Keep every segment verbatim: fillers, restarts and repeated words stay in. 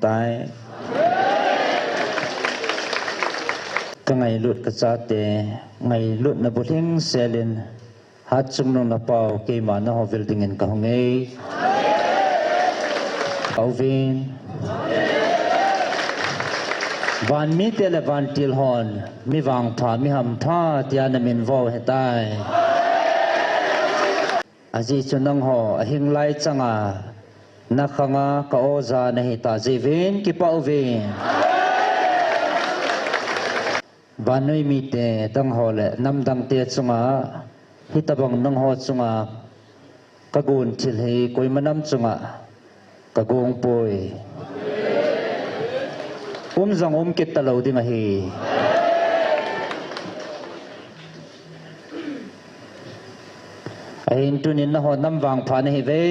Ai. Ka ngailut ka chate, ngailutna bulhing selin, Hatchungnung na pau, keima na ho vil dingin ka hung e. Ka uvin. Van mite le vantil hon, mi vangpha, mi hampha, tia na min vo hetai. Ajeh chu nangho, ahing lai changa, na khanga ka oja na hita jeh uvin, kipah uvin. Vannoi mite dang ho le namdang te chunga, hitabang nangho chunga, ka gon thil hi koima nam chunga, ka gong poi. Um jong um kit talou ding ahi. Ahin tunin nangho nam vangpha na hi ve.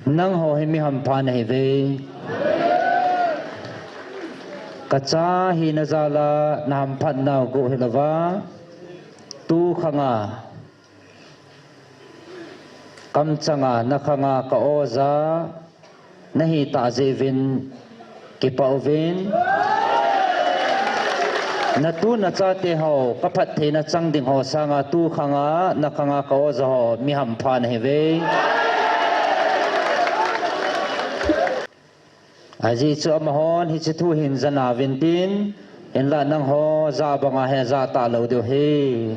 Nangho hi mi hampha na hi ve. Ka cha hi na jala na hamphat nau gu hi lova. Tu khanga. Kamchanga, na khanga ka oja, na hita jeh uvin, kipah uvin. Na tu na chate ho, ka phattheina chang ding ho sanga tu khanga, na khanga ka oja ho, mi hampha na hi ve. Ajeh chu amahon hiche thu hin ja nauvin tin, hinlah nangho ja banga hi ja talou diu ahi.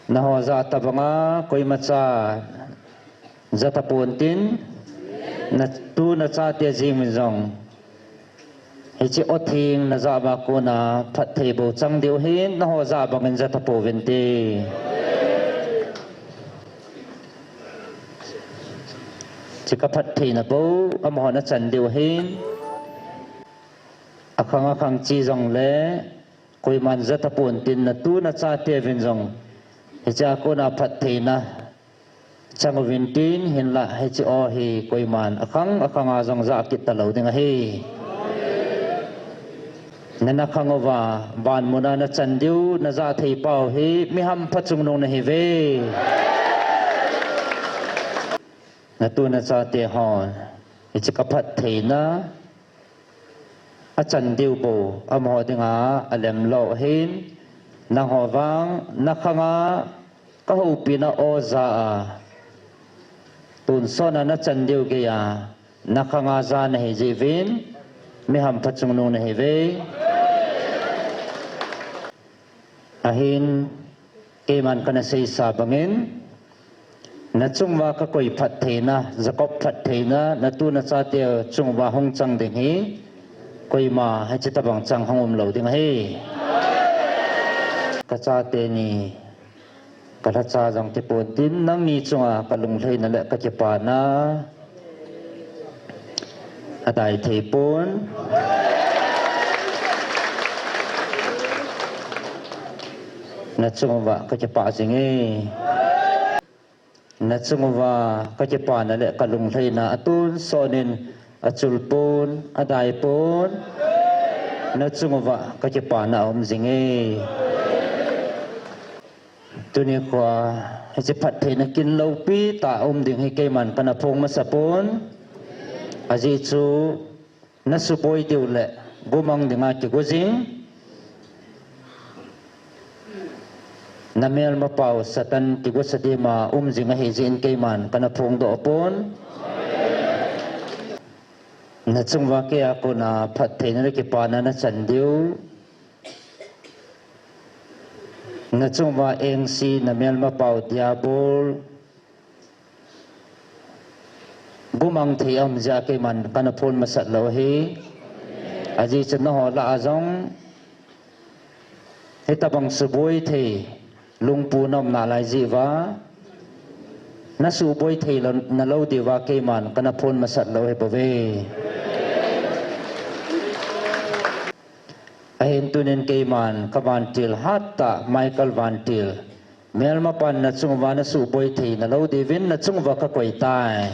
Nangho ja tabanga koimacha ja tapon tin, na tu na chate jeng uvin jong. Hiche o theng na ja uva kona phatthei bou chang diu ahin, nangho ja bangin ja tapouvin te. Hiche ka phattheina bou, amahon achan diu ahin. Akhang akhang chi jongle, koiman ja tapon tin na tu na chate uvin jong. Hichea kona phattheina. Chang uvin tin hinlah hiche o hi koiman akhang akhanga jong ja kit talou ding ahi. Na na khang uva, van muna na chan diu, na ja thei pau hi, mi hampha chungnung na hi ve. Na tu na chate hon, hiche ka phattheina, achan diu bou, amaho dinga alem lou ahin, nangho vang, na khanga, ka houpina o ja a, tonsot a na chan diu geiya, na khanga ja na hi jeh uvin, mi hampha chungnung na hi ve. Ahin, keiman kana seisa bangin, na chunguva ka koi phattheina, Jacob phattheina, na tu na chate chunguva hung chang ding hi, koima hiche tabang chang hung um lou ding ahi. Ka chate ni, ka lhacha jong tipon tin, nangni chunga ka lunglhaina le ka kipana, adai thei pon. Na chunguva ka kipah jing e. Na chunguva ka kipana le ka lunglhaina atonsot in achul pon, adai pon. Na chunguva ka kipana aum jing e. Tuni khoa, hiche phattheina kin loupi tah um ding hi keiman kana phong masa pon. Ajeh chu, na suboi diu le, gumang dinga kigo jing. Na melmapau Satan kigosa dima um jing ahi jeh in keiman kana phongdoh pon. Na chunguva keia kona phattheina le kipana na chan diu. Na chunguva engse, na melmapau Diabol. Gumang thei aum jeh a keiman kana phong masat lou ahi. Ajeh chu nangho lah a jong, hitabang suboi thei, lungput na um nalai jeh uva. Na suboi thei lou, na lou diuva keiman kana phong masat lou ahi bou ve. Ahin tunin keiman ka vantil hattah Michael vantil. Melmapan na chunguva na suboi thei na lou diuvin na chunguva ka koi tai.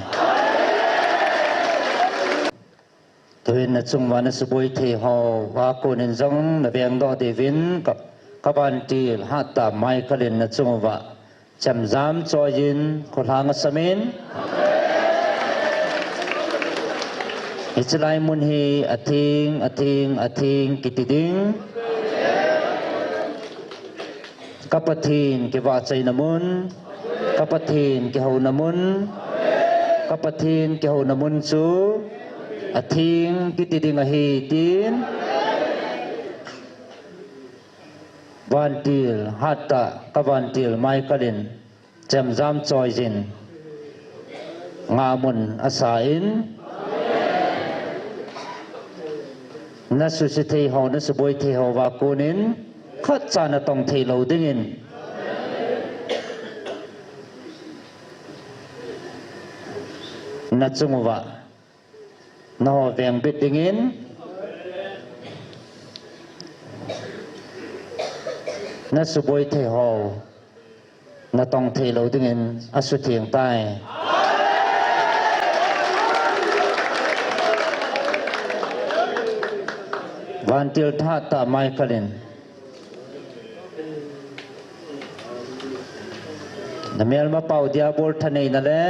Tuin na chunguva na suboi thei hoa konin jong na vengdoh diuvin ka, ka vantil hattah Michael in na chunguva chemjam choiyin kholhang asamin. Hiche lai mun hi atheng, atheng, atheng kiti ding. Ka Pathen kivahchoina mun, ka Pathen kihouna mun, ka Pathen kihouna mun chu atheng kiti ding ahi tin. Vantil hattah ka vantil Michael in chemjam choijin ngahmun asa in, na suse thei ho, na suboi thei ho va konin khatcha na tong thei lou dingin na chung uva na ho vengbit dingin, na suboi thei ho na tong thei lou dingin asutheng tai. Vantil thahat tah Michael in na melmapau Diabol thaneina le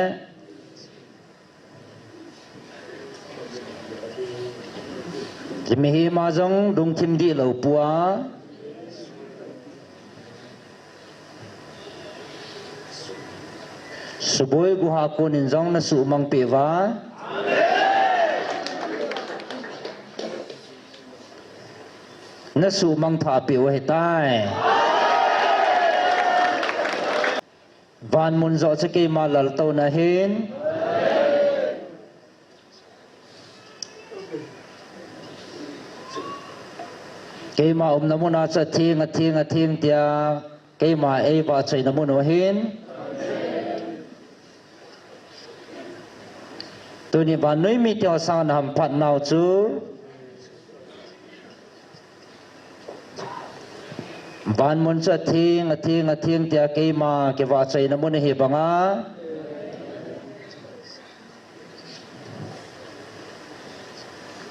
Mihem a jong lungthim dihlou pua, suboi guha konin jong na suhmang peh uva, na suhmang thah peh u ahitai. Van mun joh chu keima laltouna ahin. Keima umna mun a chu atheng, atheng, atheng tia keima eivahchoina mun u ahin. Tuni vannoi mite ho sanga na hamphat nau chu, van mun chu atheng, atheng, atheng tia keima kivahchoina mun ahi banga,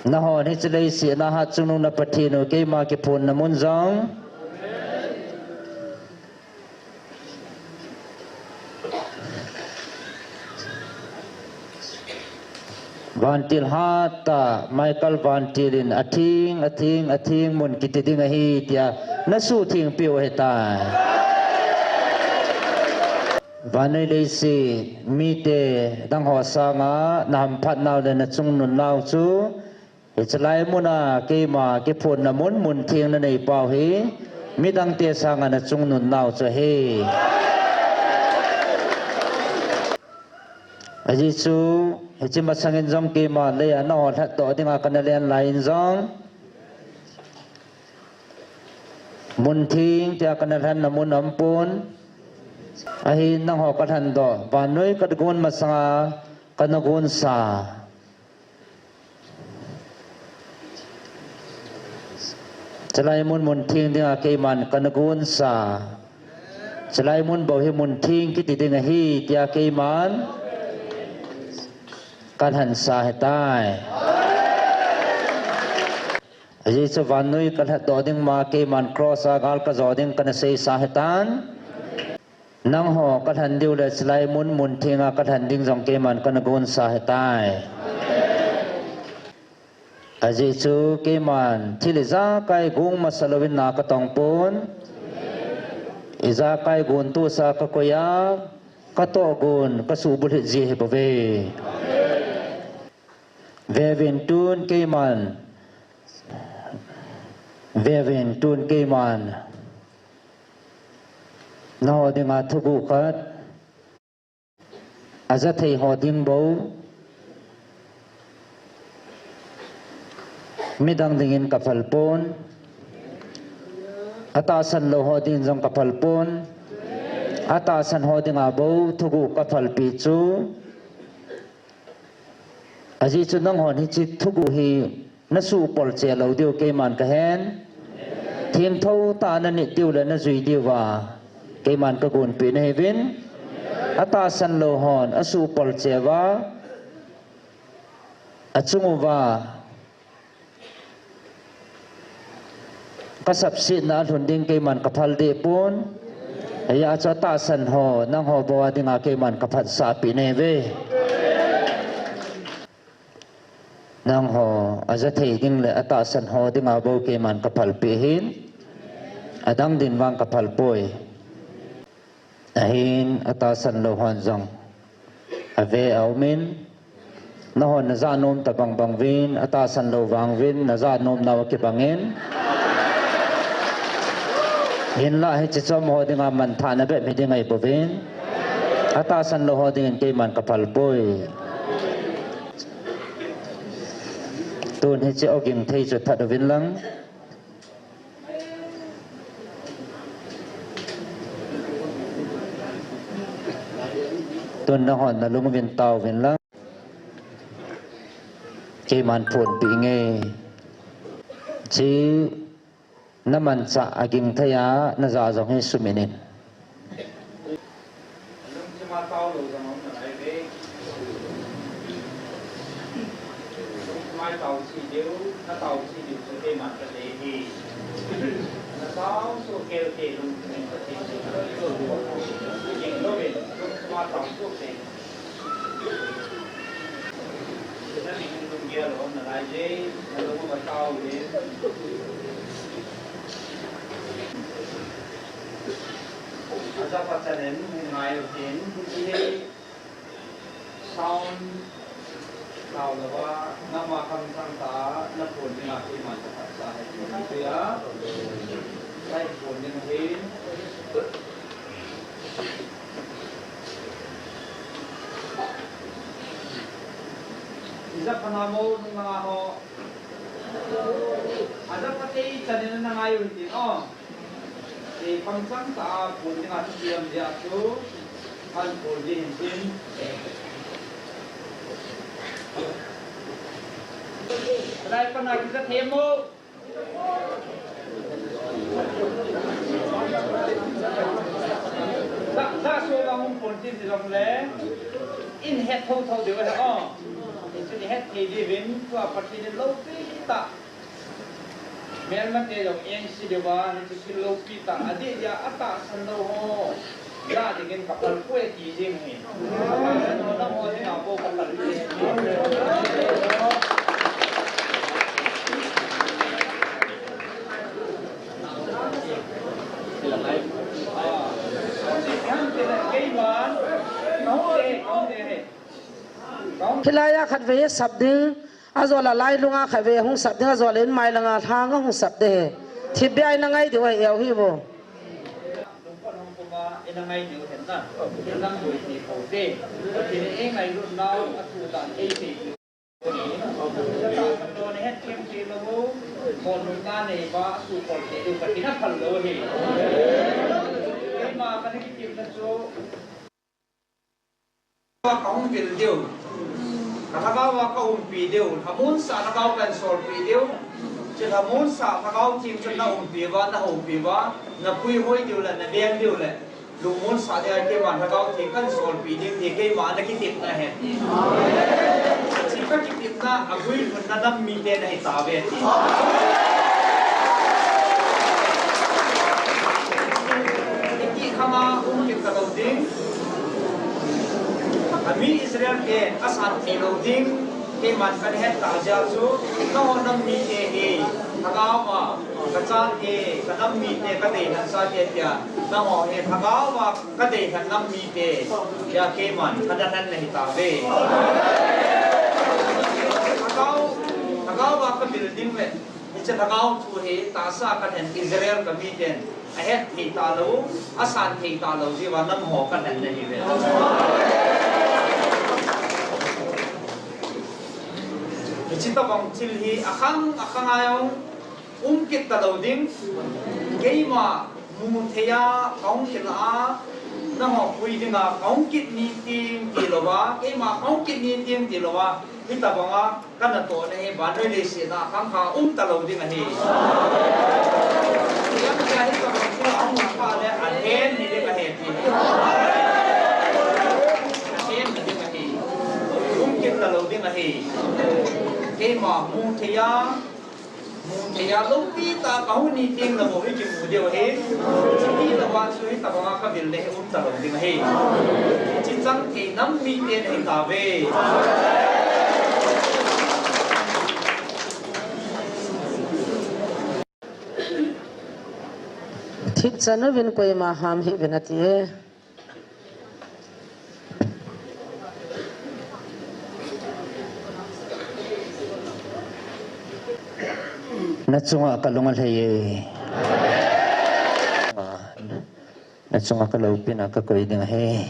na hon hiche leiset a hatchungnung na Pathen u keima kiphonna mun jong, Vantil hattah Michael Vantil in atheng, atheng, atheng mun kiti ding ahi tia na suhtheng peh u ahitai. Vannoi leiset mite dang ho sanga na hamphat nau le na chungnun nau chu, hiche lai mun a keima kiphonna mun, mun theng na neipau hi midangte sanga na chungnun nau chu ahi. Ajeh chu, hiche masangin jong keima lei a nangho lhatdoh dinga kana len lai in jong, mun theng tia kana lhanna mun aumpon. Ahin nangho kalhandoh, vannoi kagon masanga kana gonsa, chulai mun, mun theng dinga keiman kana gonsa, chulai mun bou hi mun theng kiti ding ahi tia keiman kalhansa ahitai. Ajeh chu vannoi kalhatdoh ding ma keiman cross a gal kajo ding kana seisa ahitan. Nangho kalhan diu le chulai mun, mun thenga kalhan ding jong keiman kana gonsa ahitai. Ajeh chu keiman thil ijakai gong masa louvin na katong pon. Ijakai gon tohsa kakoi a, katoh gon kasuh bulhit ji ahibouve. Veuvin tun keiman, veuvin tun keiman nangho dinga thuguh khat, ajathei ho ding bou midang dingin kaphal pon, atahsan lou ho dingin jong kaphal pon, atahsan ho dinga bou thuguh kaphalpi chu, ajeh chu nanghon hiche thuguh hi nasuh polcheh lou diu keiman kahen. Thengtho tah a nanit diu le najui diuva keiman kagonpeh nahiuvin. Atahsan lou hon asuh polcheh uva, achung uva kasapsetna alhun ding keiman kaphal deh pon. Hijeh a chu atahsan ho nangho bou a dinga keiman kaphatsahpeh nahiuve. Nangho aja thei ding le atahsan ho dinga bou keiman kaphalpeh ahin, adang din vang kaphalpoi. Ahin atahsan lou hon jong ave aumin, nahon najah nom tabang bang uvin, atahsan lou vang uvin najah nom nau akibangin. Hinlah hiche chom ho dinga manthahna bep hiding ahi bouvin, atahsan lou ho dingin keiman kaphalpoi. Tun hiche ogin thei chu that uvin lang. Tun nahon nalung uvin tao uvin lang. Keiman phonpeh inge. Hiche namanchah aging thei a najah jong hi sumin in. Lungthima tao lou jong um nalai ve. Lungthima tao cheh diu, natao cheh diu chu keiman kadei ahi. Natao soh kei te lungthim in Pathen chu. Jing louvin, lungthima tao soh te. Namin lunggel lou um nalai ve, nalung uva tao ve. Aja pha chan in ngai utin, hiche hi sound tao louva, nama khangthah tah a naphon dinga keiman kaphatsa ahi. Hiche a, neiphon ding ahi. Ija pha namo nung langa ho. Aja pha tei chan in nangai u hite o. Ei khangthah tah a phon dinga chu tiam dia chu. An phon ding hin tin. Lai pana kija themo. Jah, jah soh vang hung phon tin hijongle, in het thotho diu ahi o. Hichu ihet thei diuvin, tua Pathen in loupi tah. Melmate jong engse diuva, hichu thil loupi tah. Adeh dia atahsan lou ho. Jah dingin kaphalpoi ti jing ahi. Nangho dinga bou kaphalpoi. Hilai a khatvei sap ding, ajol a lailung a khatvei hung sap ding, ajol in mailanga lhang ahung sap ding ahi. Thipbeh a ina ngai diu ahi, eu hi vo. Lungput hung puma ina ngai diu hen na. Ina ngai diu hi vo te. Pathen in eingailutnau athu dan eisei diu. Tahsan lou, nahet them thei lou, bolna nei uva, asuhkhol thei diu Pathen in aphal lou ahi. Keima kana kitepna chu, kahung vil diu, ka lhagao a kaumpi diu, lhamonsah lhagao kahin solpeh diu. Hiche lhamonsah Lhagao Theng chun naumpi uva, nahoupi uva, napuihoi diu le, naveng diu le. Lungmonsah dinga keiman Lhagao Theng kahin solpeh ding ti keima ana kitepna ahi. Hiche kakitepna a guilhunna nam mite nahi tauve ti. Ikihkhanga um kit talou ding. Ami Israel te asan thei lou ding. Keiman kana het tah jeh chu, nangho nam mite hi, Lhagao a, kachate, kanam mite, kadeilhen chate tia, nangho hi Lhagao a kadeilhen nam mite tia keiman kana lhen nahi tauve. Lhagao, Lhagao a kavil ding le, hiche Lhagao thu hi tahsa kalhen Israel kamiten ahet thei talou, asan thei talou jeh uva nangho kalhen nahiuve. Hiche tobang thil hi akhang akhang a jong um kit talou ding. Keima mu thei a kahung kit a, nangho pui dinga kahung kit ni ting tilouva, keima kahung kit ni ting tilouva, hitobanga kanatohna hi vannoi leiset a khangkhang um talou ding ahi. Hitia hitobang thu ahung kha le alhen hiding ahi ti. Alhen hiding ahi. Um kit talou ding ahi. Keima mu thei a, mu thei a loupi tah kahung ni teng le bou ikimu diu ahi. Hiche hilouva chu hitobanga kavilna hi um talou ding ahi. Hiche chang thei nam mite nahi tauve. Thipchan uvin koima ham hih uvin ati e. Na chunga ka lung alhai e. Na chunga ka loupina ka koi ding ahi.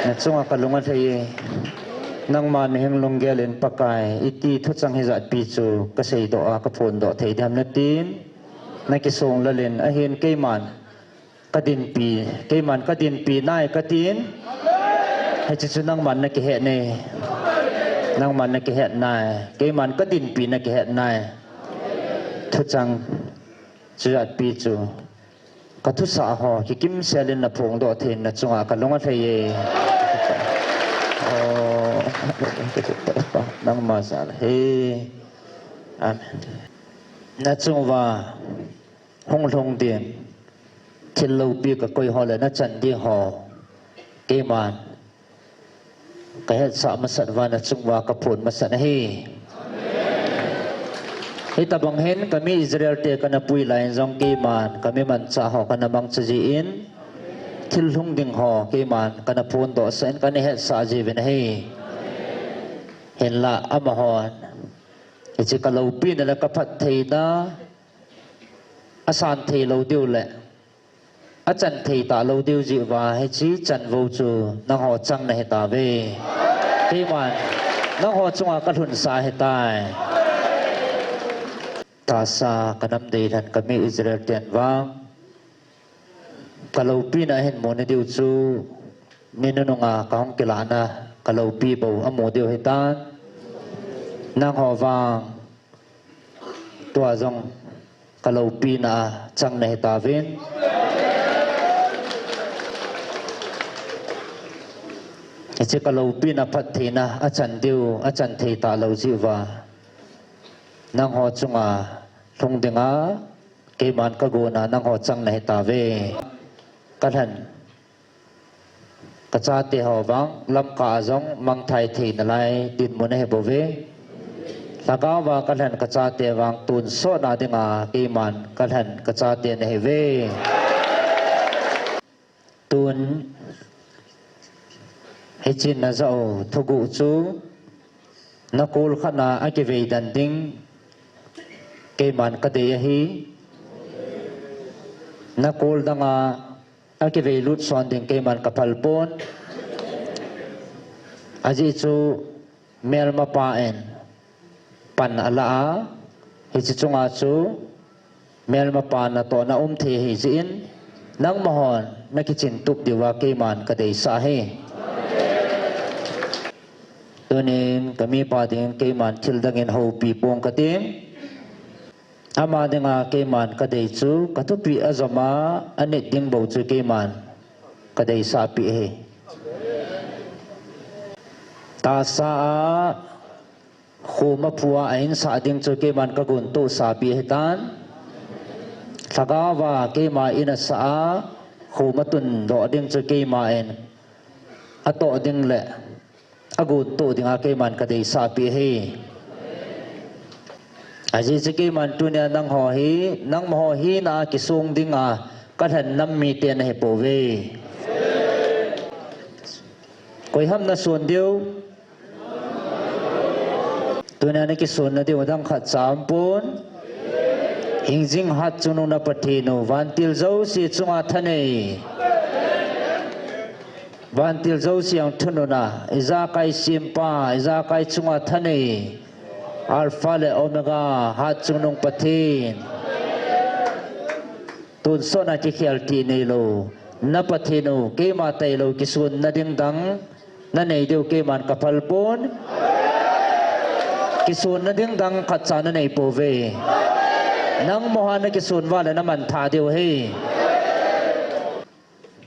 Na chunga ka lung alhai e. Nangma mihing lunggel in Pakai, iti thuchang hijat pi chu ka seidoh a ka phondoh thei diam natin. Na kisong lalin ahin keiman ka dinpi, keiman ka dinpi nai katin. Hiche chu nangman na kihet ne. Nangman na kihet nai. Keiman ka dinpi na kihet nai. Thuchang chu jat pi chu ka thusah ho kikim selin na phongdoh thei na chunga ka lung alhai e. Oh, nangma jal e. Amen. Na chunga hung lhung ding, thil loupi ka koi ho le na chan ding ho, keiman ka hetsah masat uva na chunga ka phon masat ahi. Hitabang hin ka mi Israel te ka na pui lai in jong keiman ka mi manchah ho ka na mangcha jin, thil lhung ding ho keiman ka na phondoh sah in ka na hetsah jiuvin ahi. Hinlah amahon hiche ka loupina le ka phattheina asan thei lou diu le achan thei talou diu jeh uva hiche chanvou chu nangho chang na hitauve. Keiman nangho chunga ka lhunsa ahitai. Tahsa ka nam deilhen ka mi Israel ten vang ka loupina ahin mu na diu chu ni nunung a ka hung kilahna ka loupi bou amu diu ahitan. Nangho vang tua jong ka loupina a chang na hitauvin. Hiche ka loupina phattheina achan diu, achan thei talou jeh uva nangho chunga lhung dinga keiman ka gona nangho chang na hitauve. Ka lhen ka chate ho vang Lamka a jong mangthai thei nalai dinmun ahi bouve. Lhagao va ka lhen ka chate vang tonsot na dinga keiman ka lhen ka chate na hiuve. Tun hiche na jao thuguh chu na kol khat na a kivei den ding keiman ka dei ahi. Na kol danga a kivei lut son ding keiman ka phal pon. Ajeh chu melmapa in pan ala a, hiche chunga chu melmapa natohna um thei ahi jeh in, nangma hon na kichin tup diuva keiman ka deisah ahi. Tunin ka mipa dingin keiman thil dangin houpi pong kating. Ama dinga keiman ka dei chu, ka thupeh a jom a, a nit ding bou chu keiman ka deisah peh ahi. Tahsa a khoma phu a a insah ding chu keiman ka gontohsa peh ahitan. Lhagao va keima in a sah a khoma tundoh ding chu keima in atoh ding le agontoh dinga keiman ka deisah peh ahi. Ajeh chu keiman tunia nangho hi, nangma ho hina a kisong dinga ka lhen nam mite na hipouve. Koi ham na son diu? Tunia na kisonna diu dang khatcha umpon. Hingjing hatchungnung na Pathen u, vantil jouse chunga thanei. Vantil jouse a thununna, ijakai sempa, ijakai chunga thanei. Alpha le Omega, hatchungnung Pathen. Tonsot na kikhel tih neilou na Pathen u, keima tailou kisonna ding dang na nei diu keiman ka phal pon. Kisonna ding dang khatcha na neipouve. Nangma ho na kison uva le na mangthah diu ahi.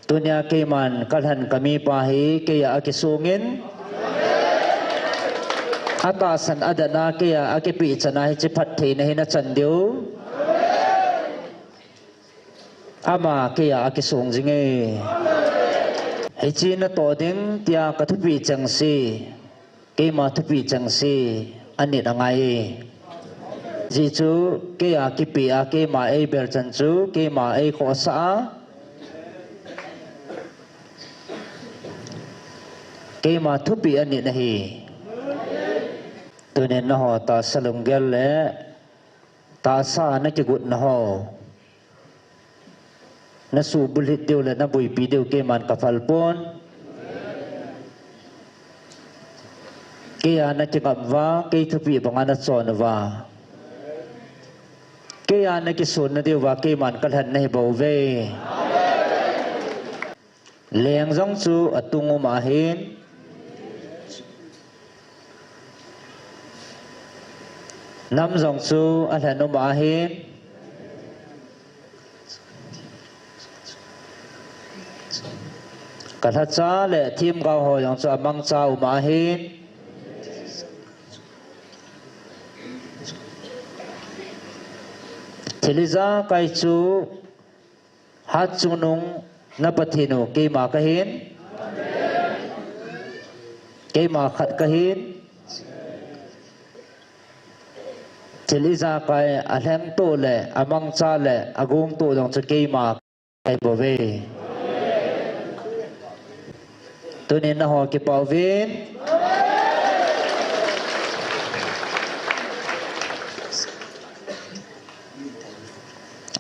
Tunia keiman ka lhen ka mipa hi keia a kisongin, atahsan adatna keia a kipeh chan a hiche phattheina hi na chan diu. Ama keia a kisong jinge. Hiche natoh ding tia ka thupeh chengse, keima thupeh chengse a nit angai e. Ajeh chu keija kipe a, keima eibel chan chu keima eikhohsah a, keima thupeh anit ahi. Tunin nangho tahsa lunggel le tahsa nakigotna ho nasuhbulhit diu le naboipi diu keiman kaphal pon. Keija nakingam uva, kei thupeh banga nachon uva, keija nakisonna diuva keiman kalhen nahibouve. Leng jong chu atung um ahin, nam jong chu alhen um ahin, kalhacha le themgao ho jong chu amangcha um ahin, thil ijakai chu Hatchungnung na Pathen u keima kahin, keima khat kahin, thil ijakai alhengtoh le amangcha le agongtoh jong chu keima kahibouve. Tunin nangho kipah uvin.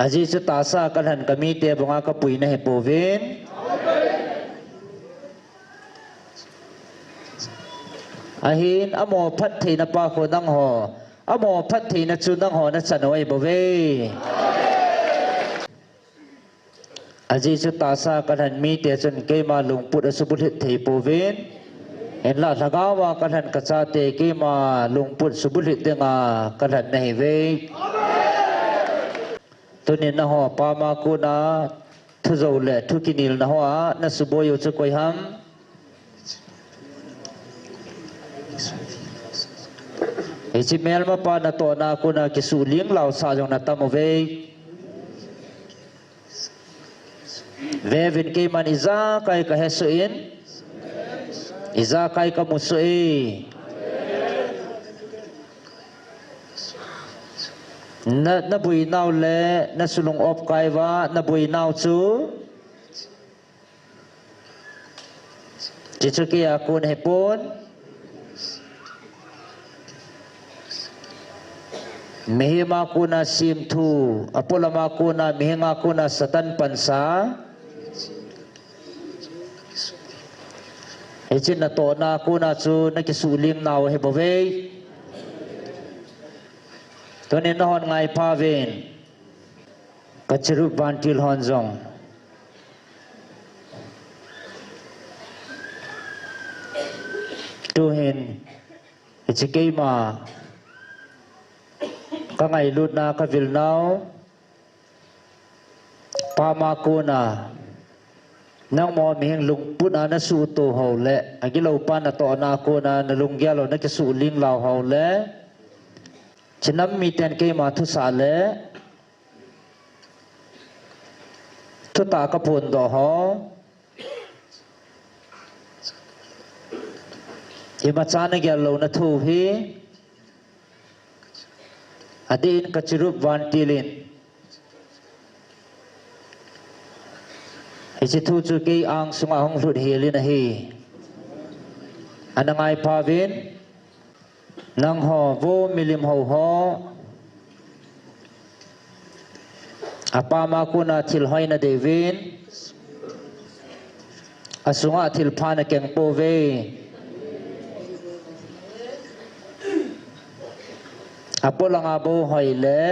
Ajeh chu tahsa kalhen kamite banga kapui nahipouvin. Ahin amo phattheina pa khu nangho, amo phattheina chu nangho nachan u ahibouve. Ajeh chu tahsa kalhen mite chun keima lungput asubulhit theipouvin. Hinla lhagaova kalhen kachate keima lungput subulhit dinga kalhen nahiuve. Tunin nangho pama kona thujou le thukinelna hoa nasuboi u chu koiham? Hiche melmapa natohna kona kisuh linglaosah jong natam uve. Veuvin keiman ijakai kahesoh in, ijakai kamusoh e. Na, naboinau le nasulung opkai uva naboinau chu Hiche chu keija kon ahipon. Mihema kona semthu, apolama kona, mihinga kona Satan pansa. Hiche natohna kona chu nakisuh lingnau ahibouve. Tunin nahon ngaiphauvin. Ka cherub vantil hon jong. Tuhin, hiche keima, ka ngailutna, ka vilnau, pama kona, nangma mihem lungput a nasuhto ho le, agilou pa natohna kona, nalunggel u nakisuh linglau ho le, hiche nam miten keima thusah le, thutah kaphondoh ho. Imacha nagel louna thu hi. Adeh in ka cherub vantil in. Hiche thu chu kei angsunga hung lhut hel in ahi. Ana ngaiphauvin. Nangho, vo milim hou ho. Apama kona thil hoi nadei uvin. Asunga thil pha nakeng pouve. Apolanga bou hoi le.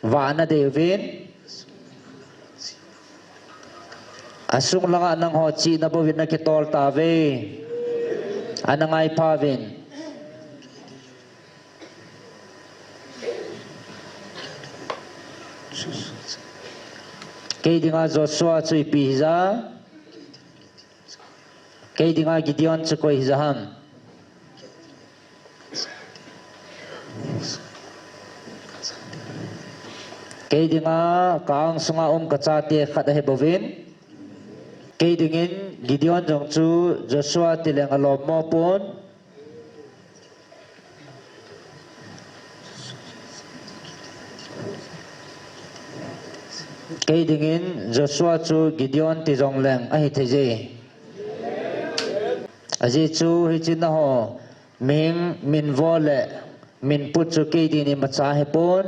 Vah nadei uvin. Asung langa nangho chihna bouvin nakitol tauve. Ana ngaiphauvin. Kei dinga Joshua chu ipi hija. Kei dinga Gideon chu koi hija ham. Kei dinga ka angsunga um ka chate khat ahi bouvin. Kei dingin Gideon jong chu Joshua tileng alom mo pon. Kei dingin Joshua chu Gideon ti jongleng ahi thei je. Ajeh chu hiche nangho mihing minvo le minput chu kei dingin imacha ahipon.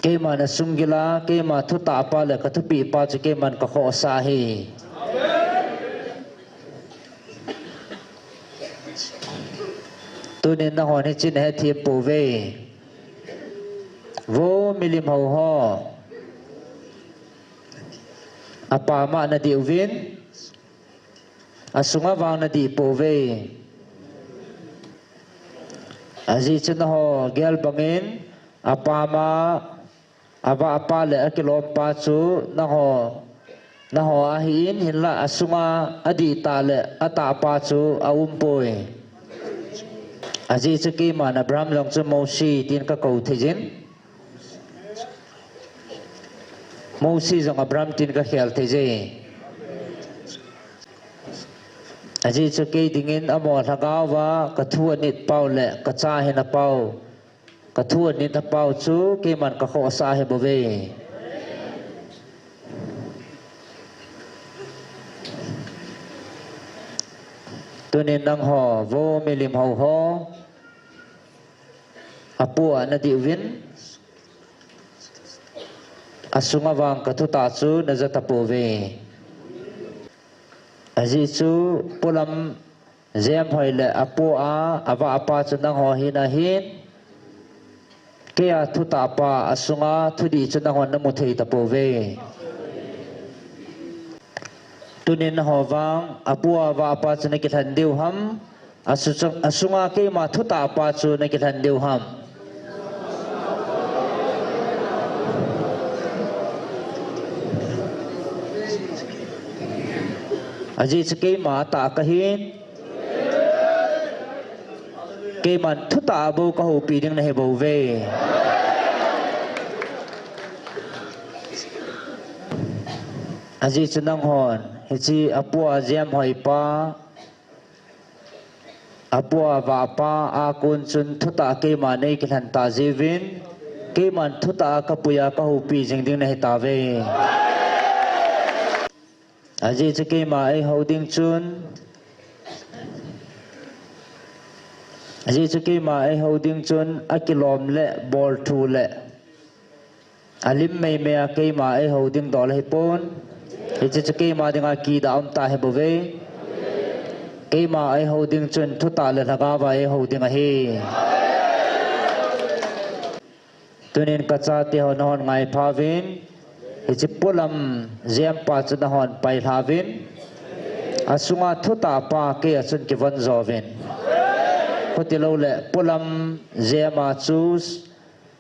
Keiman asunggil a, keima thutah pa le kathupeh pa chu keiman kakhohsah ahi. Tunin nanghon hiche nahethem pouve. Vo milim hou ho. Apam a nadih uvin, asunga vang nadih pouve. Ajeh chu nangho gel bangin, apam a, avah pa le akilom pa chu nangho, nangho ahin, hinlah asunga adih tah le atah pa chu aumpoi. Ajeh chu keiman Abraham jong chu Mose tin kakou thei jin. Mose jong Abraham tin kakhel thei je. Ajeh chu kei dingin amaho lhagao va kathu anit pau le kacha hina pau, kathu anit a pau chu keiman kakhohsah ahibouve. Tunin nangho vo milim hou ho. Apu a nadih uvin, asunga vang kathutah chu naja tapouve. Ajeh chu polam jemhoi le apu a, avah pa chu nangho hina ahin, keia thutah pa asunga thudih chu nanghon namu thei tapouve. Tunin nangho vang, apu a avah pa chu nakilhen diu ham, asu-, asunga keima thutah pa chu nakilhen diu ham. Ajeh chu keima atah kahin, keiman thutah bou kahoupi ding nahibouve. Ajeh chu nanghon hiche apu a jemhoi pa, apu a avah pa a kon chun thutah keima neikilhen tah jeh uvin, keiman thutah a kapui a kahoupi jing ding nahitauve. Ajeh chu keima eihou ding chun, ajeh chu keima eihou ding chun akilom le bolthu le alim meimei a keima eihou ding dol ahipon. Hiche chu keima dinga kidah umtah ahibouve. Keima eihou ding chun thutah le lhagao va eihou ding ahi. Tunin kachate ho nahon ngaiphauvin, hiche polam jempa chu nahon pailhauvin, asunga thutah pa keia chun kivon jouvin. Khuti loule polam jema chu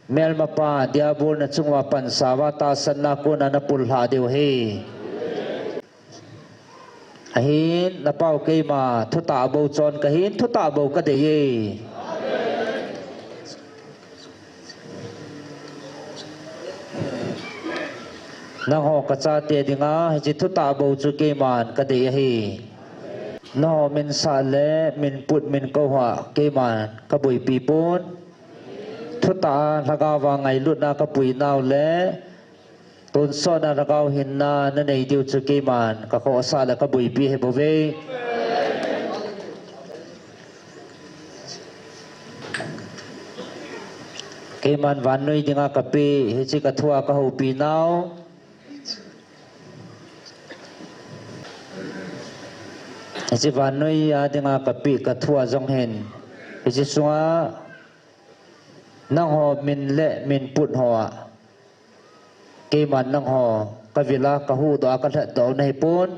melmapa Diabol nachunguva pansauva tahsanna kona napullhah diu ahi. Ahin, napau keima thutah bou chon kahin, thutah bou kadei e. Nangho kachate dinga hiche thutah bou chu keiman kadei ahi. Nangho minsah le minput minkou hoa keiman kaboipi pon. Thutah a lhagaova ngailutna kapuinau le tonsotna lhagao hinna nanei diu chu keiman kakhohsah le kaboipi ahibouve. Keiman vannoi dinga kapeh hiche kathua kahoupinau, hiche vannoia dinga kapeh kathua jong hin, hiche sunga nangho min le minput hoa keiman nangho kavila kahuhdoh a kalhatdoh u nahipon.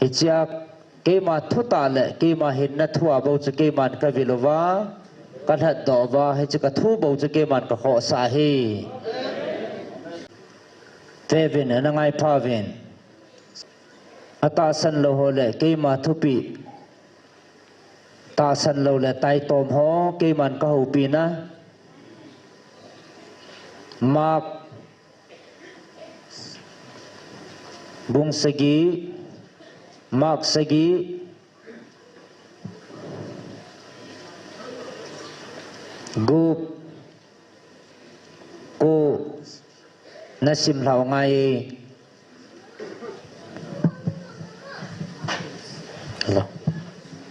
Hichea keima thutah le keima hinna thua bou chu keiman kavil uva, kalhatdoh uva, hiche kathu bou chu keiman kakhohsah ahi. Veuvin, ana ngaiphauvin. Atahsan lou ho le keima thupeh tahsan lou le taitom ho keiman kahoupina, Mark bung sagi, Mark sagi, Gup, ko, nasim lhau ngai.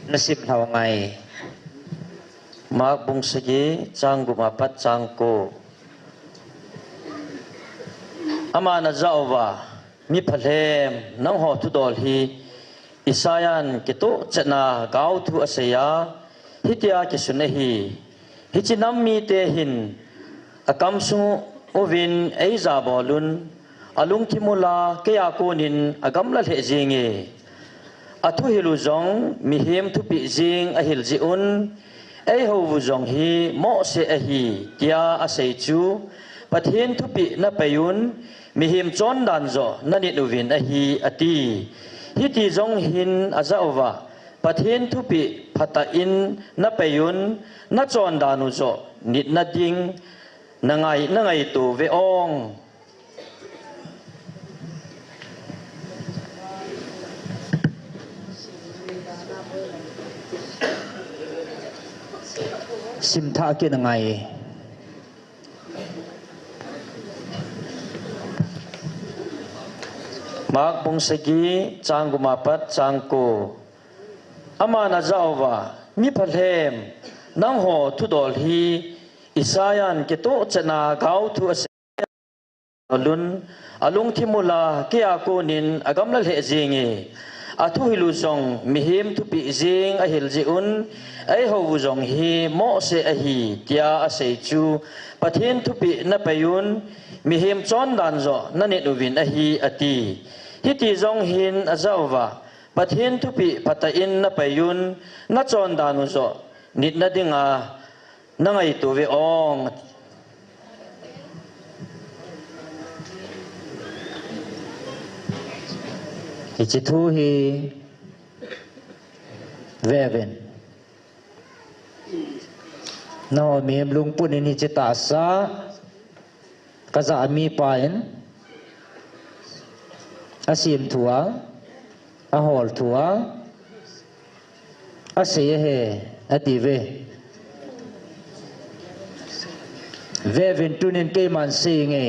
Nasim lhau ngai. Mark bung sagi, chang gup apat chang ko. Aman ajah uva, mi phalhem, nangho thudol hi Isaiah in kitoh chetna gaothu asei a, hitia kisun ahi. Hiche nam mite hin akamsung uvin eija bolun, alungthim ula, keija konin agamla lheh jinge. Athuhil u jong mihem thupeh jeng ahil jeh un, eihou u jong hi mohseh ahi, tia asei chu Pathen thupeh napeiyun, mihem chondan joh nanit uvin ahi, ati. Hiti jong hin ajah uva, Pathen thupeh phatah in napeiyun, nachondan u joh nitna ding nangai, nangaito ve ong. Simthah kit nangai. Mark bung sagi, chang gup apat chang ko. Aman ajah uva, mi phalhem, nangho thudol hi Isaiah in kitoh chetna gaothu asei a, alungthim ula, keija konin agamla lheh jinge. Athuhil u jong mihem thupeh jeng ahil jeh un, eihou u jong hi mohseh ahi, tia asei chu Pathen thupeh napeiyun, mihem chondan joh nanit uvin ahi, ati. Hiti jong hin ajah uva, Pathen thupeh phatah in napeiyun, nachondan u joh nitna dinga nangaito ve ong. Hiche thu hi ve uvin. Nangho mihem lungput in hiche tahsa kajah mipa in asim thu a, ahol thu a, asei ahi, ati ve. Ve uvin, tunin keiman sei inge.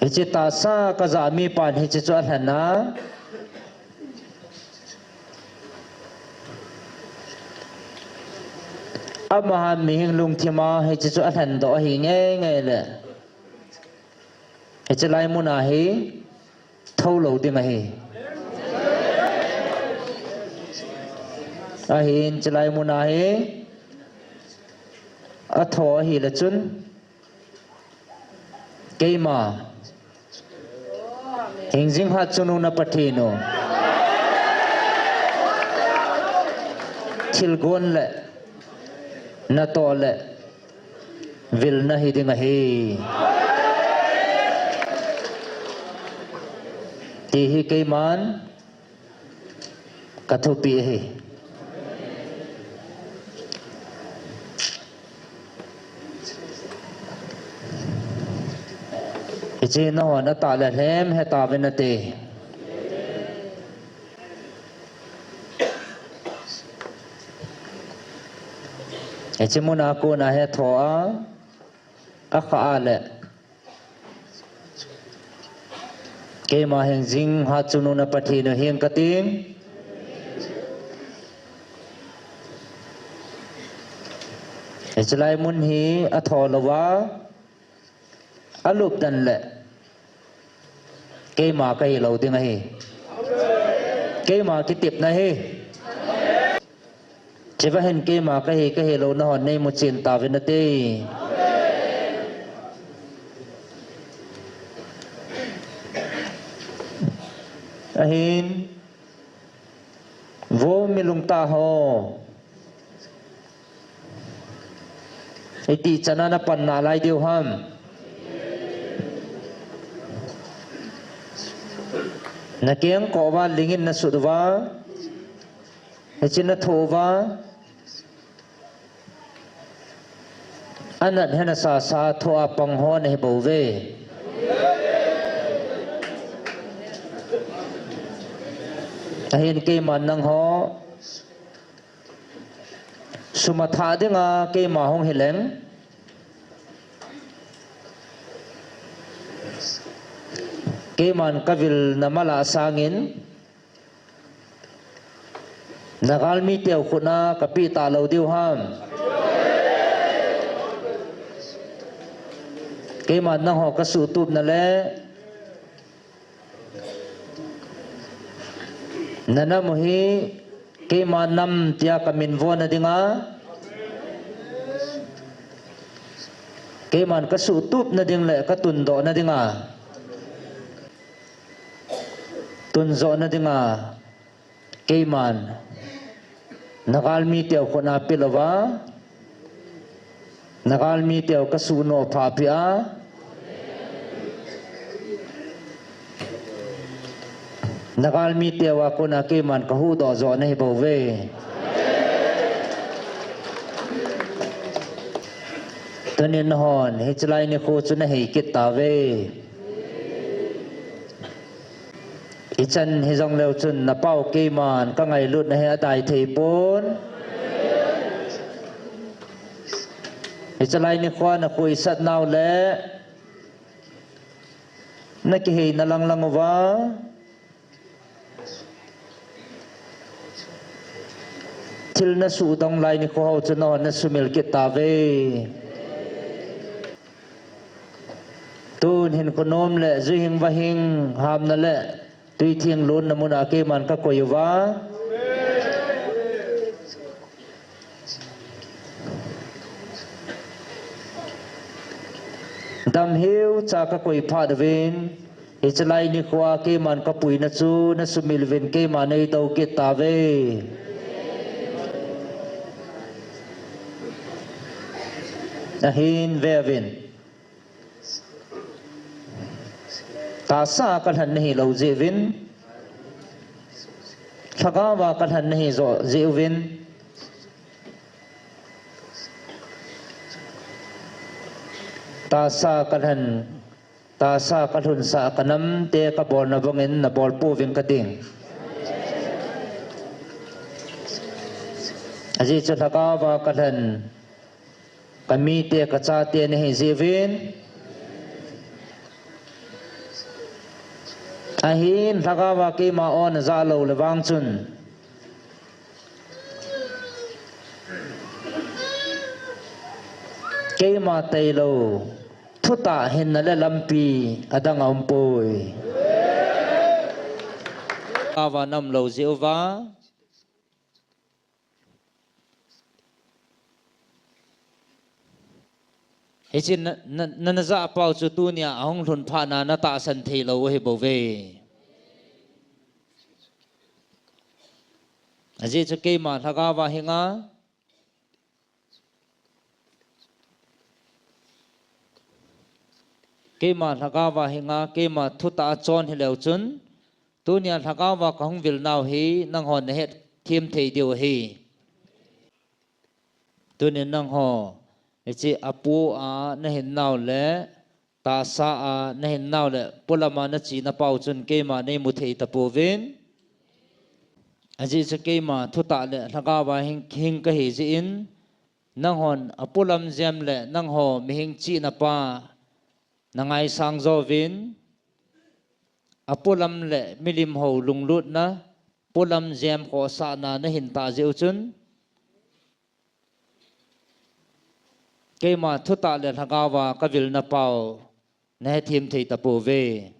Hiche tahsa kajah mipan hiche chu alhen a, amahan mihem lungthim a hiche chu alhen doh ahi ngeingei le, hiche lai mun a hi tho lou ding ahi. Ahin, hiche lai mun a hi atho ahile chun, keima hingjing hatchungnung na Pathen u, thilgon le natoh le vil nahi ding ahi, ti hi keiman kathupeh ahi. Hiche nahon atah le lhem hetauvin nate. Hiche mun a kona hi atho a, akhah a le, keima hingjing hatchungnung na Pathen u hing kating. Hiche lai mun hi atho louva, alupdan le keima kahi lou ding ahi. Keima kitepna ahi. Chuva hin keima kahi, kahi lou nahon neimu chen tauvin nate. Ahin, vo mi lungtah ho, iti chan a napan nalai diu ham? Nakeng kouva lingin nasut uva, hiche natho uva, anat hena sasa thoa pang ho nahi bouve. Ahin keiman nangho Sum a thah dinga keima hung hileng, keiman ka vilna mala sangin, na galmi teu khutna ka peh talou diu ham? Keiman nangho ka suhtupna le na nam u hi keima nam tia ka minvona dinga, keiman ka suhtupna ding le ka tundohna dinga, tunjohna dinga, keiman na galmi teu khutna pelouva, na galmi teu ka suhnoh phapeh a, na galmi teu a kona keiman ka huhdoh joh nahi bouve. Tunin nahon hiche lai nikho chu nahei kit tauve. Ichan hijongleu chun na pao keiman ka ngailutna hi adai thei pon. Hiche lai nikho a na khoisat nau le na kiheina langlang uva, thil na suhdong lai nikho ho chu nahon na sumil kit tauve. Tun hinkho nom le juihing vahing, hamna le tuithing lonna mun a keiman ka koi uva, damheucha ka koi phat uvin, hiche lai nikho a keiman ka puina chu na sumil uvin keiman nei tou kit tauve. Ahin ve uvin. Tahsa a ka lhen nahilou jeh uvin, lhagao a ka lhen nahi joh jeh uvin, tahsa a ka lhen, tahsa a ka lhunsah a ka namte ka bolna bangin na bol pouving kating. Ajeh chu lhagao a ka lhen, ka mite, ka chate nahi jeh uvin. Ahin lhagao a keima o na jah lou le vang chun, keima tailou thutah hinna le lampi adang aumpoi. Lhagao a na um lou jeh uva, hiche na, na, na, na jah pau chu tunia ahung lhun phat na na tahsan thei lou u ahi bouve. Ajeh chu keima lhagao a hinga, keima lhagao a hinga, keima thutah a chon hileu chun, tunia lhagao a ka hung vil nau hi nanghon na het them thei diu ahi. Tunin nangho, hiche apo a na hin nau le, tahsa a na hin nau le, polam a na chena pau chun keima nei mu thei tapouvin. Ajeh chu keima thutah le lhagao a hing, hing kahi jeh in, nanghon apolam jem le nangho mihing chena pa na ngaisang jouvin, apolam le milim ho lunglutna, polam jem khohsahna na hin tah jeh u chun, keima thutah le lhagao a ka vilna pau na hethem thei tapouve.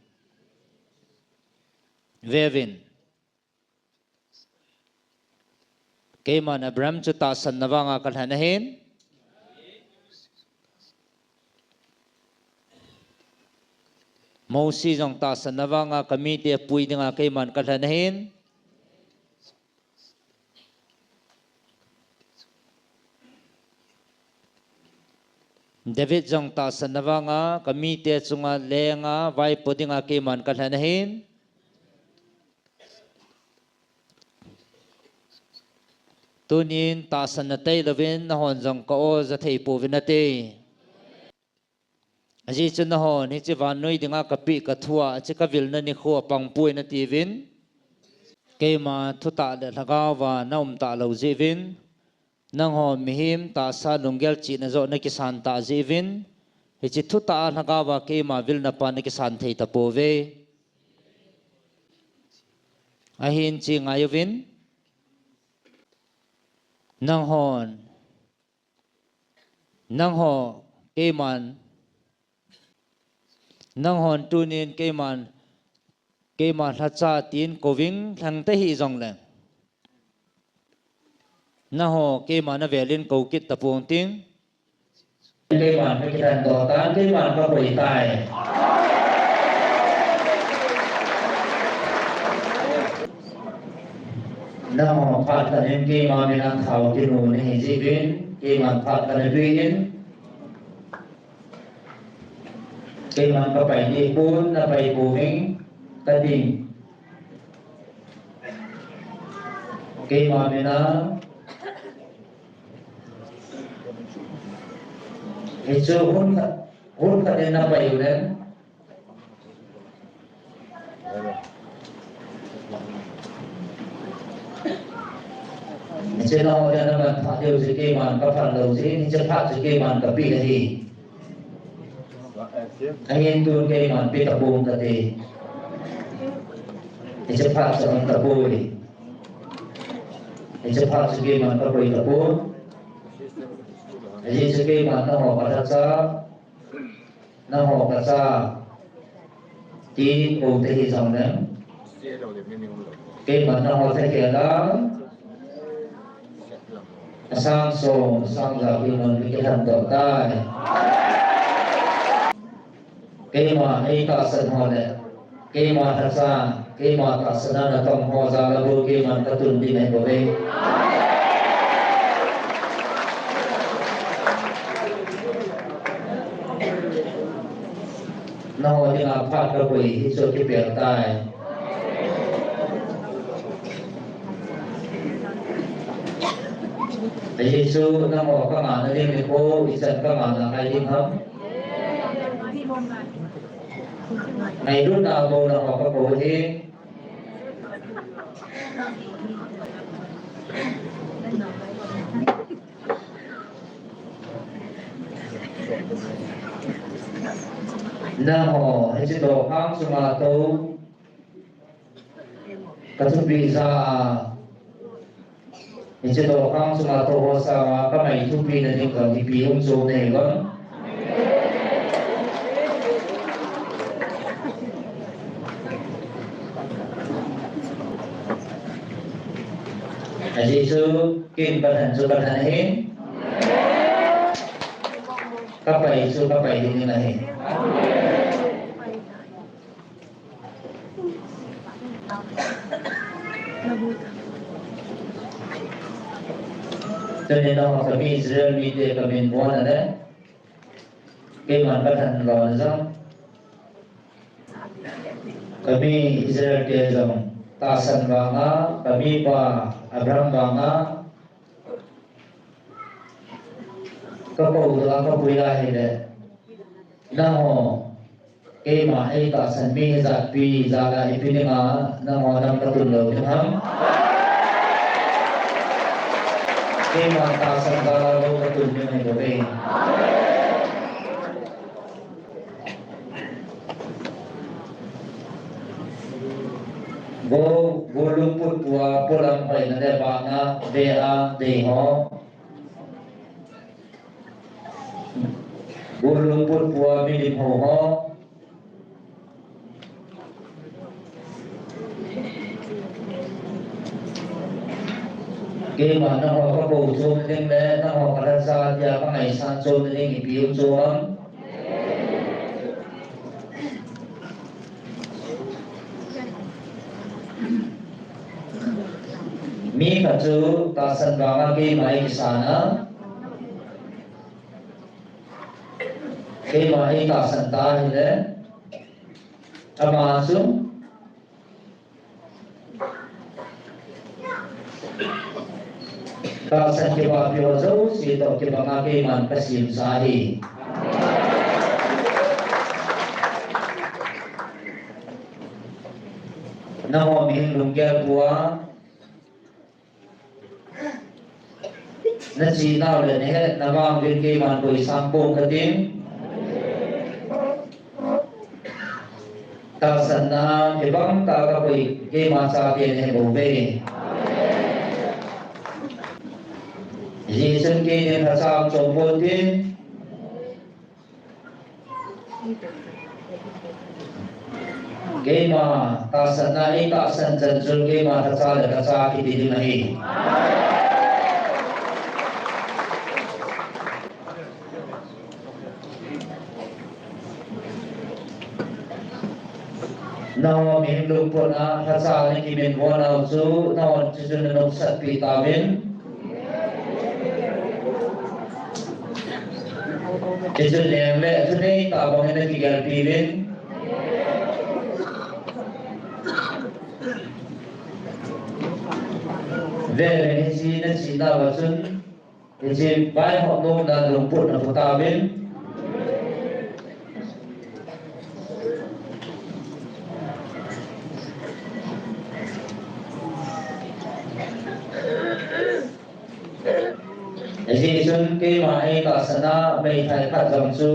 Ve uvin. Keiman Abraham chu tahsanna vanga ka lhen ahin. Mosi jong tahsanna vanga ka mite pui dinga keiman ka lhen ahin. David jong tahsanna vanga ka mite chunga lenga vaipo dinga keiman ka lhen ahin. Tunin tahsanna tailouvin nahon jong ka o ja thei pouvin nate. Ajeh chu nahon hiche vannoi dinga ka peh ka thua, hiche ka vilna nikho apang poi natiuvin. Keima thutah le lhagaova na um talou jeh uvin. Nangho mihem tahsa lunggel chihna joh nakisan tah jeh uvin, hiche thutah a lhagao a keima vilna pa nakisan thei tapouve. Ahin hiche ngai uvin, nanghon, nangho, keiman, nanghon tunin keiman, keima lhacha tin kouving lhang tahih jongleng, nangho keima navelin kou kit tapong ting. Keiman kakithan doh tan, keiman kakoi tai. Nangho phat khat in keima mina thao kinu nahi jeh uvin, keiman phat khat natui in, keiman kapai ding pon, napai pouving, kating. Keima mina, hichu hun khat, hun khat in napai uleng, hiche nangho dia naman phat diu chu keiman kaphat lou jeh in, hiche phat chu keiman kapeh ahi. Ahin tun keiman pe tapong kate. Hiche phat chu aum tapoi. Hiche phat chu keiman kakoi tapon. Ajeh chu keiman nangho kalhacha, nangho kacha, ti kou tahih jongleng, keiman nangho lhakhel a, asang som, asang ja kiman kakilhan doh tai. Keima eitahsan ho le keima lhacha, keima tahsan a natong ho jal a bou keiman katun ding ahibouve. Nangho dinga phat kakoi hichu kipel tai. Ajeh chu nangho kangahna ding nikho, ichan kangahna ngai ding ham? Ngailutna bou nangho kakou ahi. Nangho hiche dokhang chunga tou, kathupi ja a, hiche dokhang chunga tou ho sanga kamai thupina ding jong ipi hung chu nahi vang. Ajeh chu ken kathan chu kathan ahi. Kapai chu kapai ding ahi. Tuni nangho kami Israel mite kamin bon a le, keiman kathan lona jong, kami Israel te jong tahsan vanga, kamipa Abraham vanga, kakou doh a kapui ahile, nangho keima eitahsan mi hijatpi jal a ipi dinga nangho nam katun lou ding ham? Keima tahsan jal a bou katun ding ahibouve. Go, go lungput pua, polam hoina le vahna, ve a, dei ho. Go lungput pua, milim hou ho. Keima nangho kakou chom ding le, nangho kalhacha tia kangaisang chom ding ipi hung chu ham? Mi khat chu tahsan vanga keima eikisan a, keima eitahsan ta ahile, ama chu tahsan kibahpi ho jouse toh kibanga keiman kasemsa ahi. Nangho mihem lunggel pua, Nachi nau le nahet na vang uvin keiman koi sang pong katin. Tahsanna kibang tah a kakoi keima chate nahi bou ve. Hijeh chun keinin lhacha chom pon tin. Keima tahsanna, ei tahsan chan chun keima lhacha le kacha kiti ding ahi. Nangho mihem lungput a lhacha nakimin vo nau chu, nangho chu chun nanopsat pi tauvin. Chuchu leng le thunei tah bangin nakigelpi uvin. Vele hiche nachi nauva chun, hiche vaihop nomna lungput napu tauvin. Hijeh chun keima ei tahsanna meithai khat jong chu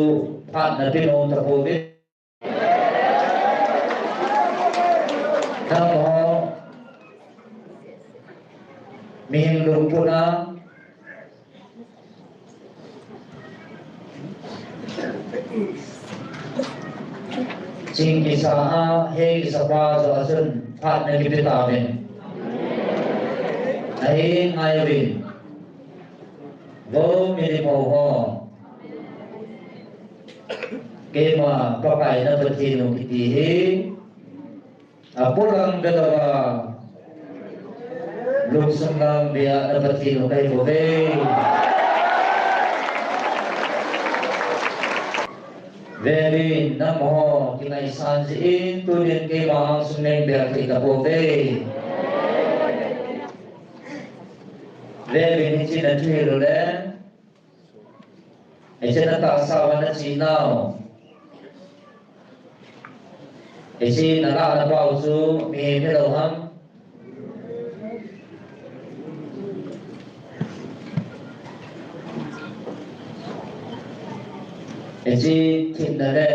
phat nape nom tapouve. Nangho mihem lungput a ching kisa a, he kisa pa joh a chun phat nakipe tauvin. Ahi, ngai uvin. Vo milim ho ho. Keima Pakai na Pathen u kiti hi apolang belouva, lungsung lang beiya na Pathen u kahi bouve. Vevin, nangho kingaisan jeh in tunin keima angsung nei bel thei tapouve. Vevin, hiche nathu hilou le, hiche natahsa uva nachi nau, hiche nalah napao chu mihem hilou ham? Hiche thina le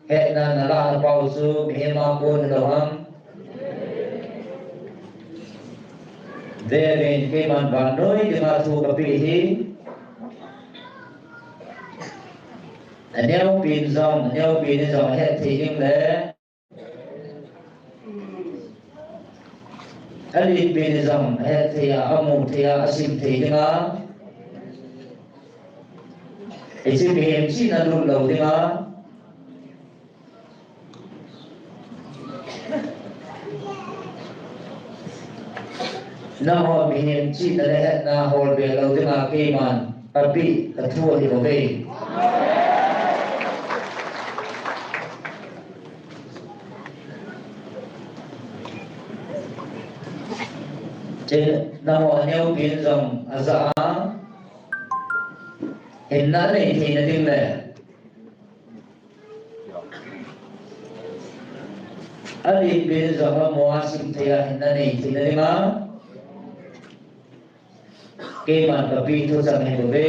hetna nalah napao chu mihem a kon hilou ham? Vevin, keiman vannoi dinga thu kapeh hi, aneopen jong, aneopen in jong ahet thei ding le, alenpen in jong ahet thei a, amu thei a, asim thei dinga, hiche mihem chihna lut lou dinga, nangho mihem chihna le hetna holbe lou dinga keiman kapeh kathu ahi bouve. Hiche nangho aneopen jong ajah a, hinna nei theina ding le, alenpen jong amu a sim thei a hinna nei theina dinga keiman kapeh thuchang ahi bouve.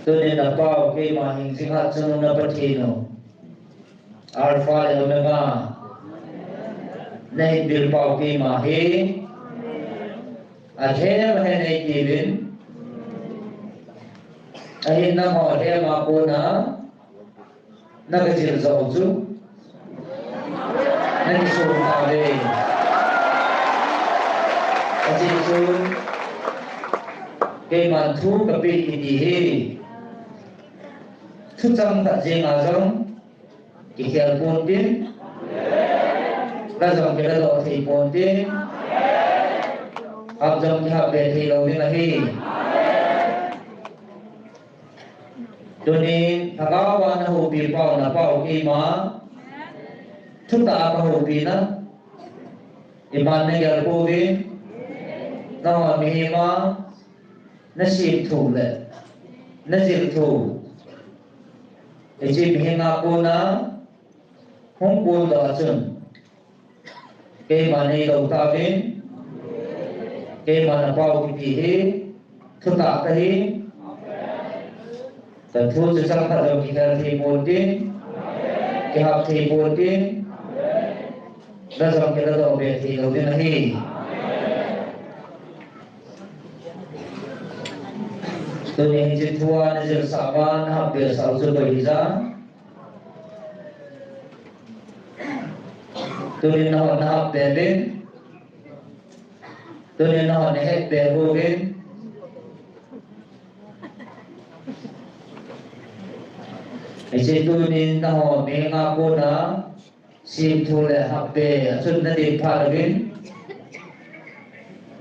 Tunin napao keima hingjing hatchungnung na Pathen u, Alpha le Omega, nahin bilpau keima hi, alhem hen eitiuvin, ahin nangho lhem a kona nakajil jou chu, nakisong tauve. Ajeh chu, keiman thu kapeh kiti hi, thuchang tah jenga jong kikhel ponte, la jong kiladoh thei ponte, hap jong kihap be thei lou ding ahi. Tunin lhagaova nahoupi pau napao keima, thutah a kahoupina, iman nagel pouvin, nangho mihem a nasem thu le najil thu, hiche mihem a kona hung kondoh a chun, keiman neilou tauvin, Keima na pau kiti hi, thutah kahi. Ka thu chu chang khat jong kikhel thei pon tin, kihap thei pon tin, la jong kila doh be thei lou ding ahi. Tuni hiche thu a na jilsah uva na hap be sah u chu koi hija. Tuni nangho na hap be uvin. Tuni nangho na het be uvin. Hiche tuni nangho mi nga kona simthu le hap be a chun na din phat uvin.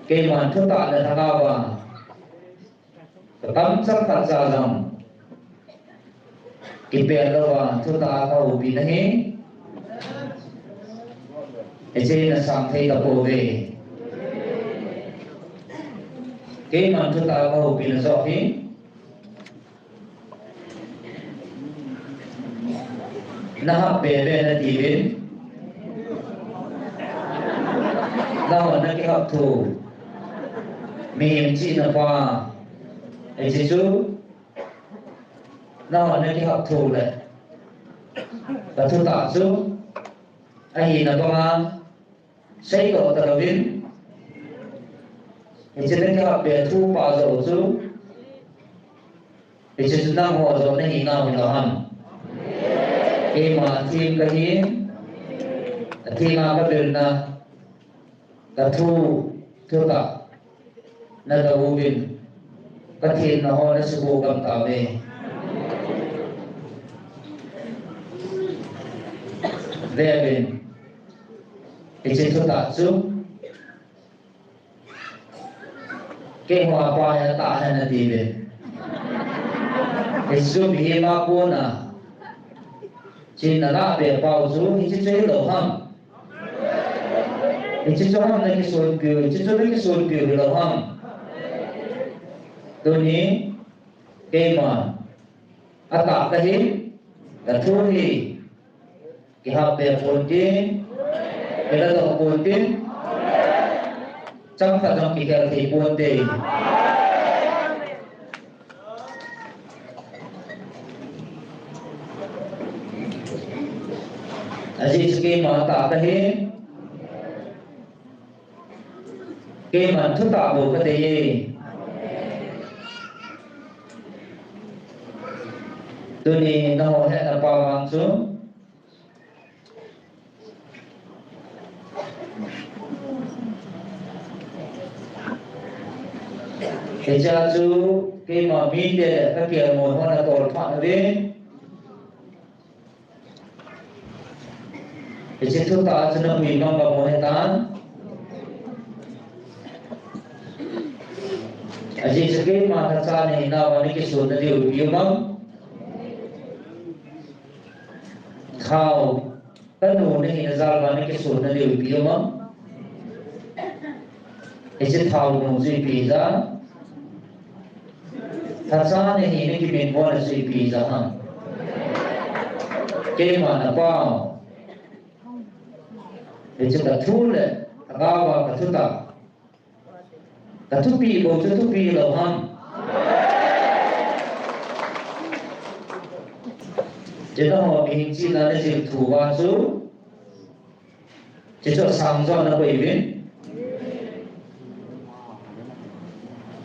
Keiman thutah le lhagao a ka kamchang khat cha jong kipel louva thutah a ka houpi na hi. Hiche na sang thei tapouve. Keiman thutah a ka houpi na joh hi. Na hap be uve na tiuvin. Nangho na kihap thu. Mihem chihna pa. Hiche chu. Nangho na kihap thu le. Ka thutah chu. Ahina banga. Seidoh talouvin. Hiche na kihap be thu pa joh chu. Hiche chu nangho joh na hi nau hilou ham. Keima theng kahi. Athenga ka belna. Ka thu, thutah. Na douvin. Pathen na ho na subu gam tauve. Veuvin. Hiche thutah chu. Keiho a pa hi atah hen atiuve. Hiche chu mihem a kona. Chun na lah be pau chu hiche chu hilou ham. Hiche chu ham na kisonpiu, hiche chu na kisonpiu hilou ham. Tuni, keima. Atah kahi, ka thu hi. Kihap be pon tin, kila doh pon tin, chang khat jong kikhel thei pon te. Ajeh chu keima atah kahi. Keiman thutah bou kadei e. Tuni nangho hetna pa vang chu. Hichea chu keima mite le kakelngoi ho natol phat uve. Hiche thutah a chu napui mama mo hetan. Ajeh chu keima lhacha nahinauva nakisonna diu ipi um am. Thao, kanu nahina jalva nakisonna diu ipi um am. Hiche thao nu chu ipi ja. Lhacha nahina kiminvo na chu ipi ja ham. Keima napao. Hiche kathu le, kagaova kathutah. Kathupi bou chu thupi lou ham. Hiche nangho mihem chihna najil thu uva chu. Hiche chu asang jo nakoi uvin.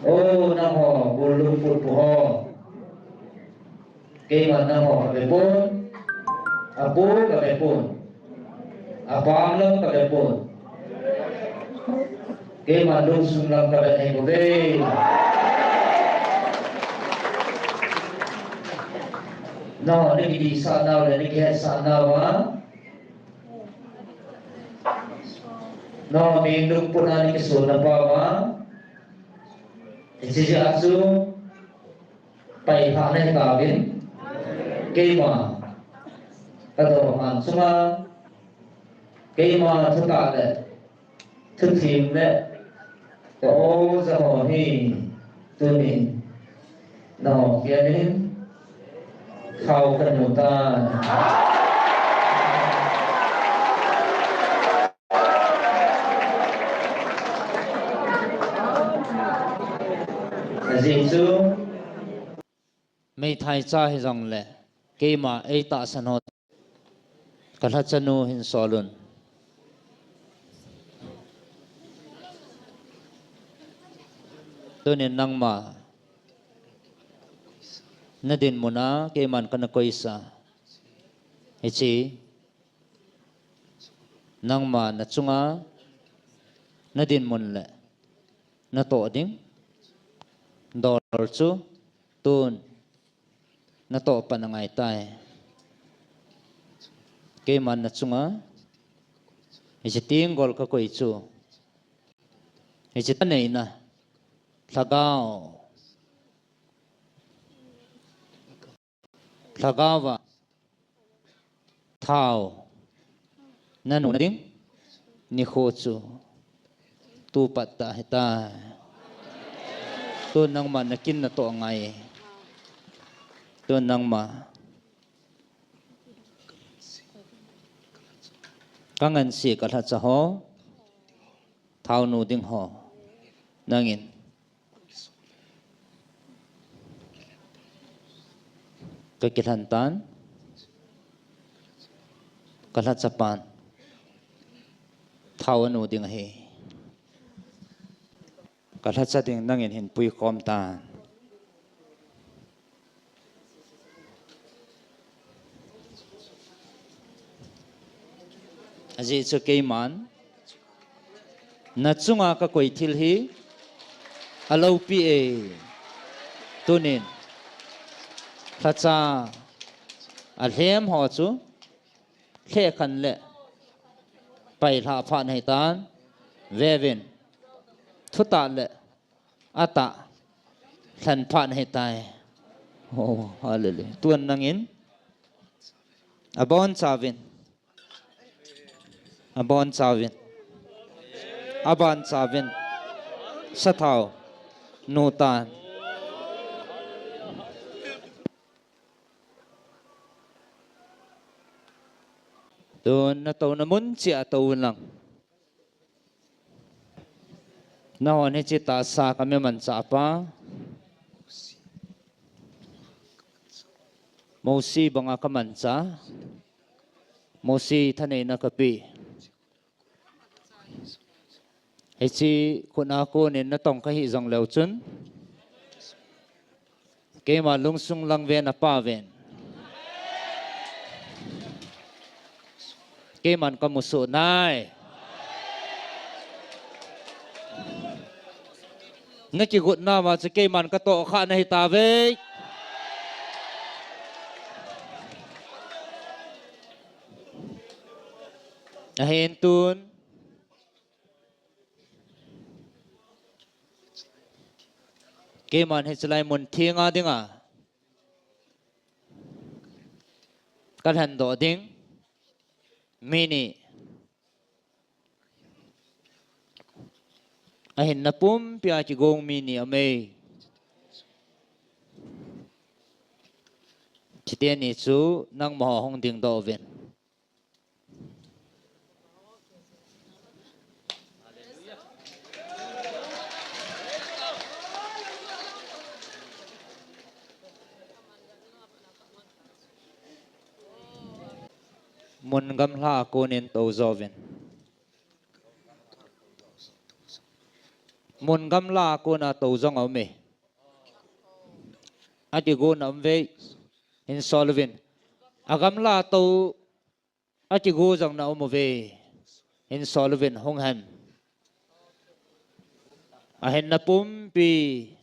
O, nangho, bul lungput pu ho. Keiman nangho kave pon. Apu kave pon. Apam lam kave pon. Keiman lungsung lam kave nei pon ve. Nangho nakidihsah nau le nakihetsah nauva. Nangho mi lungput a nakisonna pau va. Hiche jeh a chu. Pailhah nahi tauvin, keima, kadorhan chunga, keima thutah le, thuthem le, ka-o jaho hi, tuni, nangho kiangin, khao kamu tai. Ajeh chu meithai cha hijongle keima eitahsan ho kalhachanu hin solun. Tunin nangma nadinmun a keiman kana koisa. Hiche nangma nachunga nadinmun le natoh ding dol chu tun natoh pan angaitai. Keiman nachunga hiche tenggol kakoi chu, hiche thaneina lhagao, lhagaova thao nanuna ding nikho chu tupat tah ahitai. Tun nangma nakin natoh angai. Tun nangma kangansi kalhacha ho, thao nu ding ho, nangin kakilhan tan, kalhachapan thao anu ding ahi. Kalhacha ding nangin hin puikhom tan. Ajeh chu keiman nachunga kakoi thil hi aloupi e. Tunin lhacha alhem ho chu lhekhan le pailhah phat ahitan, veuvin, thutah le atah lhan phat ahitai. Oh, hallelujah. Tun nangin abonchauvin, abonchauvin, abonchauvin sathao nutan. Tun natouna mun cheh a touvin lang. Nahon hiche tahsa kami manchah pa Mosi banga kamanchah, Mosi thaneina kapeh. Hiche khut a konin natong kahi jongleu chun, keima lungsung lang ven, apa ven, keiman kamusoh nai. Nakigotnauva chu keiman katohkhah nahitauve. Ahin tun keiman hichelai mun thenga dinga kalhendoh ding mi ni, ahinna pumpia kigong mi ni aume. Chuteni chu nangmaho hung dingdoh uvin. Mun gamla a konin tou jouvin. Mun gamla a kona tou jong aume. Akigona aum uve. Hin sol uvin. Agamla tou akigo jong na um uve. Hin sol uvin, hung hen. Ahinna pumpi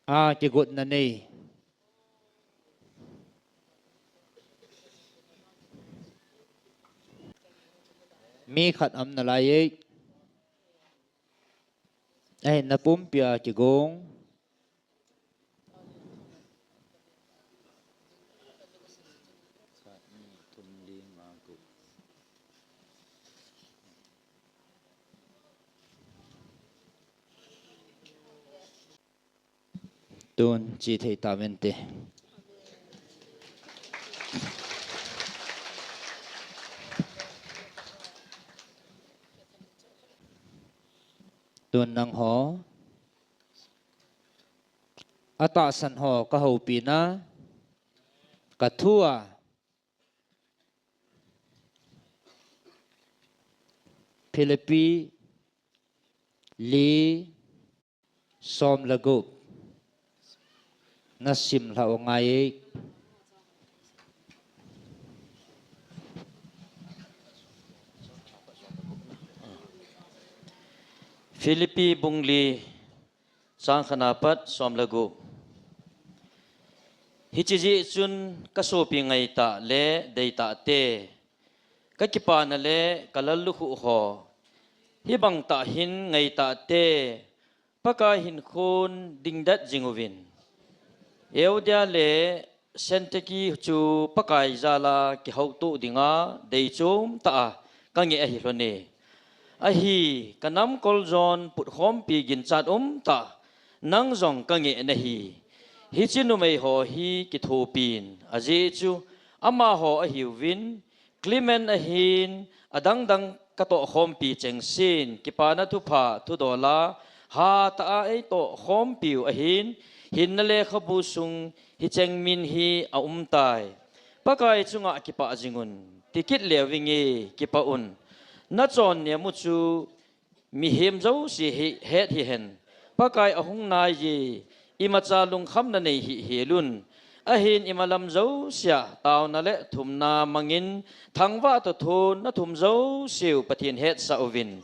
a kigotna nei mi khat aum nalai e. Ahinna pumpia kigong. Tun che thei tauvinte. Tun nangho Atahsan ho kahoupi na, kathua, Philippi li, som le gup. Nasim lha u ngai. Philippi bung li, chang khat na pat som le gup. Hiche jeh chun kasopi ngaitah le deitah te, kakipana le kalalukhuh ho, hibang tah hin ngaitah te, Pakai hinkhun dingdet jing uvin. Euodia le Syntyche chu Pakai jala kihoutoh dinga deichom tah a kangeh ahi lhon e. Ahi, kanam kol jon putkhompi ginchat um tah, nang jong kangeh nahi. Hiche numei ho hi kithopin, ajeh chu amaho ahiuvin, Clement ahin, adangdang katohkhompi chengsen, kipana thupha thudola hatah a eitohkhompiu ahin, hinna lekhabu sung hicheng min hi aumtai. Pakai chunga kipah jingun, tikit leuvinge, kipah un. Nachon nemu chu mihem jouse hi het hihen. Pakai ahung naiye, imacha lungkhamna nei hihhel un. Ahin imalam jousea taona le thumna mangin thangvah toh thon nathum jouseu Pathen hetsah uvin.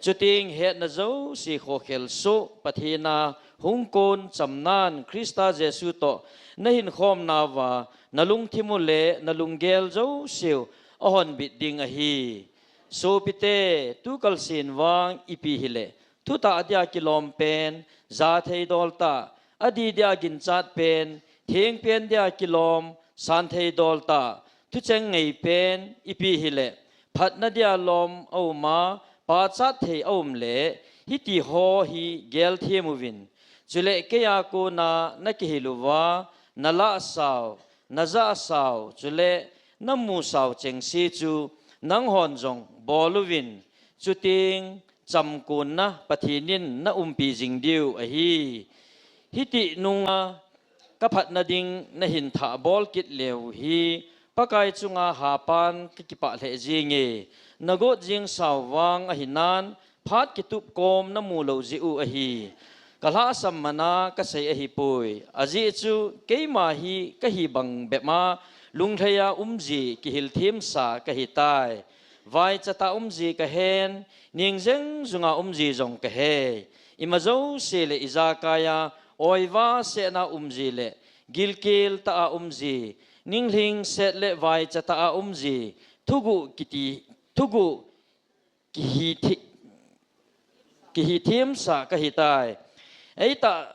Chuteng hetna jouse khokhel soh Pathen a hung kon chamnan Christa Jesu toh nahinkhomnauva nalungthim u le nalunggel jouseu ahonbit ding ahi. Sopite, tukal sen vang ipi hile, thutah dia kilom pen, jathei dol tah, adi dia ginchat pen, thengpen dia kilom, santhei dol tah, thucheng ngei pen, ipi hile, phatna dia lom auma, pachat thei aum le, hiti ho hi gelthem uvin. Chule keiya kona nakihil uva, nalah sao, najah sao, chule namu sao chengse chu nanghon jong bol uvin, chuteng chamkonna Pathen in naumpi jing diu ahi. Hiti nunga kaphatna ding nahin thah bol kit leu hi Pakai chunga hapan kakipah lheh jenge. Nagot jing sao vang ahinan, phat kitup kom namu lou jeh u ahi. Kalhahsam mana kasei ahipoi. Ajeh chu keima hi kahi bang bep a lunglhaiya umji kihilthemsa kahitai. Vaicha tah umji kahen, ningjeng junga umji jong kahei. Ima jouse le ijakaiya oiva setna umji le gilkel tah a umji, ninglhingset le vaicha tah a umji, thuguh kiti, thuguh kihi thi-, kihithemsa kahitai. Eitah,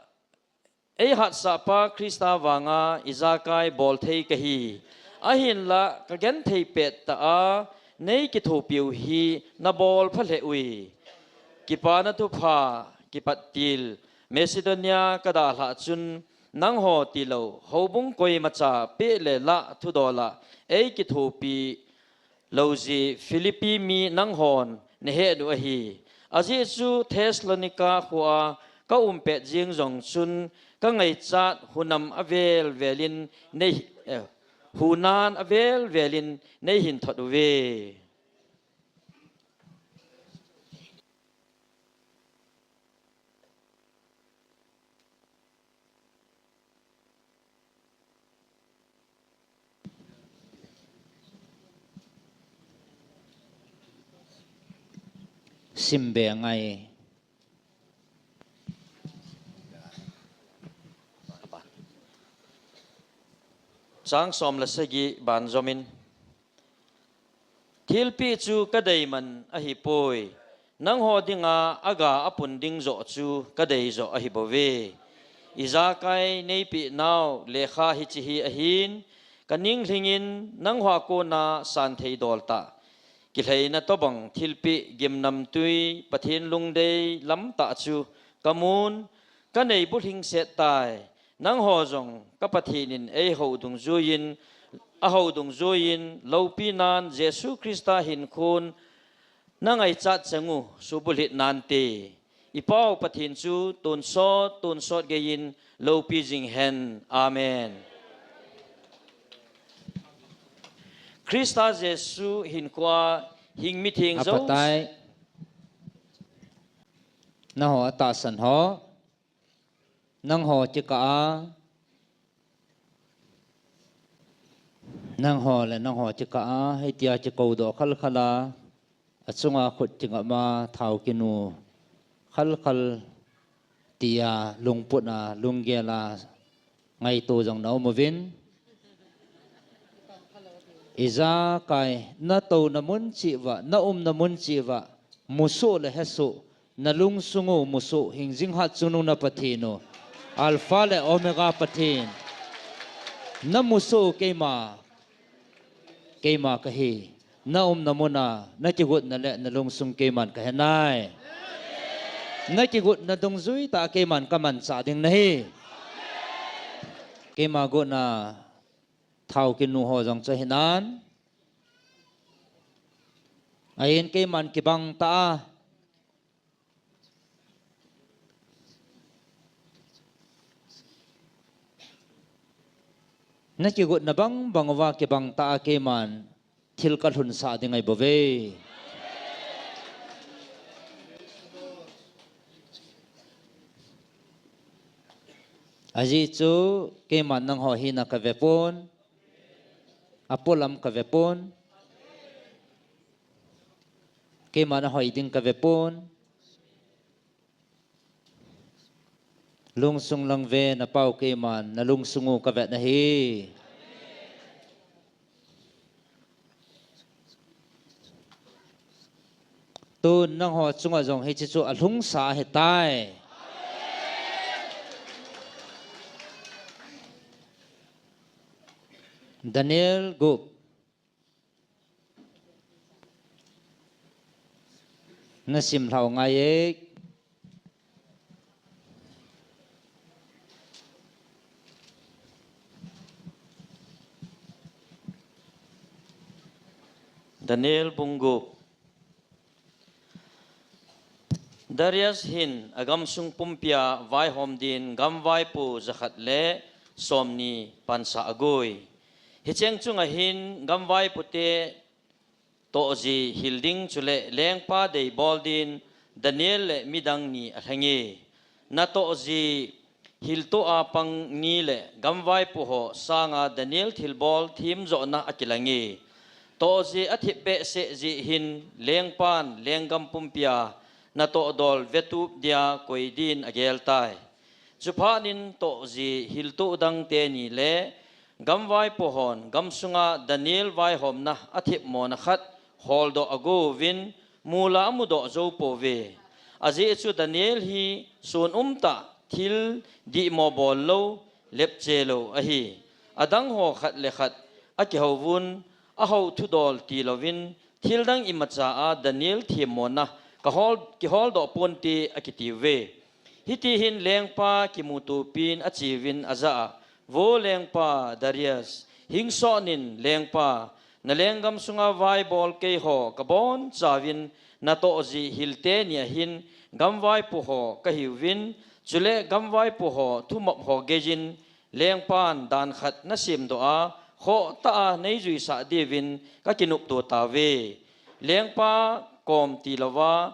eihatsahpa Christa vanga ijakai bolthei kahi. Ahinla kagenthei pettah a neikithopiu hi nabolpha lheh ui. Kipana thupha kipattil Macedonia kadalhah chun nangho tilou houbung koimacha peh le lah thudola eikithopi lou jeh Philippi mi nanghon nahet u ahi. Ajeh chu Thessalonica khoa kaum pet jeng jong chun kangaichat hunam avel velin nei, eh, hunan avel velin neihin thot uve. Simbe ngai. Chang som le sagi banjomin. Thilpeh chu kadeiman ahipoi. Nangho dinga aga apun ding joh chu kadei joh ahibouve. Ijakai neipeh nau lekha hiche hi ahin, kaninglhingin nangho a kona santhei dol tah, kilheina tobang thilpeh gimnamtui Pathen lungdei lamtah chu kamun, kanei bulhingset tai. Nangho jong ka Pathen in eiho dungjuiyin, aho dungjuiyin loupinan Jesu Christa hinkhun nangaichat cheng u subulhit nante. I Pau Pathen chu tonsot, tonsot geiyin loupi jing hen. Amen. Krista Jesu hinkhoa hing mitheng jo. Apatai. Nangho atahsan ho. Nangho kikah a. Nangho le nangho kikah a, hitia kikoudoh khalkhal a, achunga khut kingap a, thao kinu khalkhal tia, lungput a, lunggel a, ngaito jong na um uvin. Ijakai, na touna mun cheh uva, na umna mun cheh uva, musoh le hesoh, na lungsung u musoh, hingjing hatchungnung na Pathen u, Alpha le Omega Pathen. Na musoh u keima, keima kahi. Na umna mun a, na kigotna le na lungsung keiman kahe nai. Na kigotna dungjui tah a keiman kamanchah ding nahi. Keima gotna thao kinu ho jong chu hinan. Ahin keiman kibang tah a. Na kigotna bangbang uva kibang tah a keiman thil kalhunsah ding ahi bouve. Ajeh chu keiman nangho hina kave pon, apolam kave pon. Keiman ahoi ding kave pon. Lungsung lang ve, na Pau keiman na lungsung u kavet nahi. Tun nangho chunga jong hiche chu alhungsa ahitai. Daniel gup. Na sim lhau ngai e. Daniel bung gup. Darius hin agamsung pumpia vaihom din gamvaipo jakhat le somni pansah agoi. Hicheng chunga hin gamvaipote tohji hil ding chule lengpa deibol din Daniel le midang ni alhenge. Natohji hiltoh a pang ni le gamvaipo ho sanga Daniel thilbol themjohna akilange. Tohji athip behseh jeh hin lengpan lenggam pumpia natoh dol vetup dia koi din ageltai. Chuphat in tohji hiltoh dang teni le gamvaipo hon gamsunga Daniel vaihomna athemmona khat holdoh agouvin, mula amudoh joupouve. Ajeh chu Daniel hi sun umtah, thil dihmo bollou, lepchelou ahi. Adang ho khat le khat akihouvun, ahou thudol tilouvin, thildang imacha a Daniel themmona kahol, kiholdoh ponte akitiuve. Hitihin lengpa kimutopin acheuvin ajah a, Vo lengpa Darius, hingsonin lengpa, nalenggam sunga vaibol keiho kabonchauvin natohji hil teni ahin gamvaipo ho kahiuvin, chule gamvaipo ho thumop ho geiyin lengpan dan khat nasemdoh a, khohtah a neijuisah diuvin kakinopto tauve. Lengpa kom tilouva,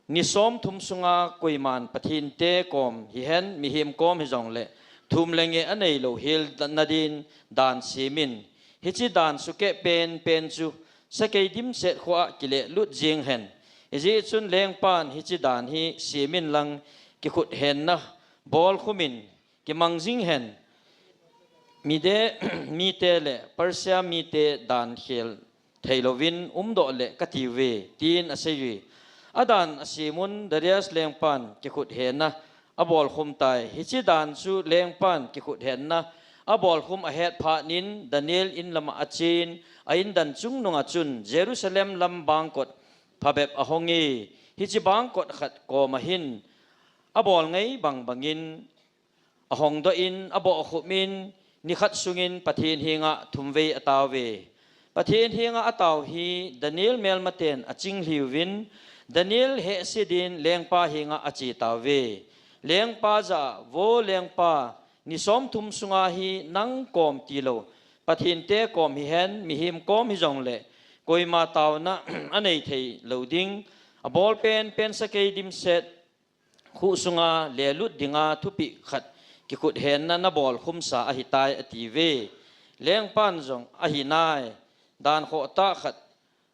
ni somthum sunga koiman Pathen te kom hihen, mihem kom hijongle, thum le ngeh aneilou hel nadin dan semin. Hiche dan sukeh penpen chu sakei dimset khoa kilehlut jeng hen. Hijeh chun lengpan hiche dan hi semin lang kikhuthenna bolkhumin kimang jing hen. Mede mite le Persia mite dan khel theilouvin umdoh le katiuve, tin aseiye. Adan asemun Darius lengpan kikhuthenna abolkhum tai. Hiche dan chu lengpan kikhuthenna abolkhum ahet phatnin Daniel in lama achen, a indan chungnunga chun Jerusalem lam bangkot phabep ahonge. Hiche bangkot khat koma hin abol ngai bangbangin ahongdoh in, abohkhum in, nikhat sungin Pathen henga thumvei atauve. Pathen henga atao hi Daniel melmaten achinglhiuvin, Daniel hehse din lengpa henga ache tauve. Lengpa jah a, Vo lengpa, ni somthum sunga hi nang kom tilou, pathente kom hihen, mihem kom hijongle, koima taona anei thei lou ding, abol penpen sakei dimset, khuh sunga lelut dinga thupeh khat kikhut henna nabol khumsa ahitai, atiuve. Lengpan jong, Ahinai, dan khohtah khat,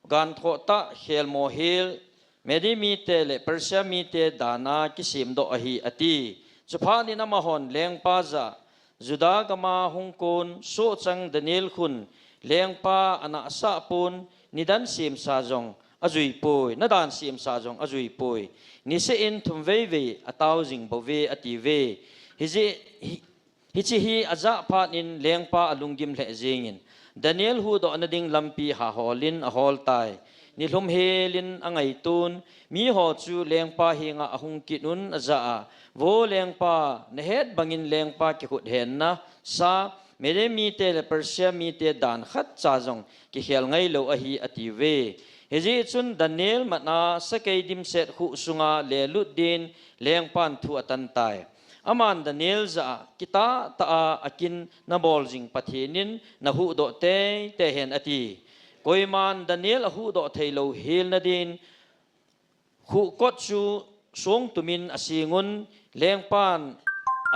gan khohtah khelmo hel, Medi mite le Persia mite dana kisemdoh ahi, ati. Chuphat in amahon lengpa jah a, Juda gama hung kon sohchang Daniel khun lengpa anahsah pon, nidan semsa jong ajuipoi, nadan semsa jong ajuipoi. Niseh in thum veivei atao jing bouve, atiuve. Hijeh, hi, hiche hi ajah phat in lengpa alunggim lheh jengin, Daniel huhdoh nading lampi haholin aholtai. Nilhum helin angaiton, miho chu lengpa henga ahung kit un ajah a, Vo lengpa, nahet bangin lengpa kikhut henna sa, Medi mite le Persia mite dan khatcha jong kikhel ngailou ahi, atiuve. Hijeh chun Daniel matna sakei dimset khuh sunga lelut din lengpan thu atantai. Aman Daniel jah a, Kitahtah a akin nabol jing Pathen in nahuhdoh teitei hen, ati. Koiman Daniel ahuhdoh theilou hel nadin, khuh kot chu songtumin asengun, lengpan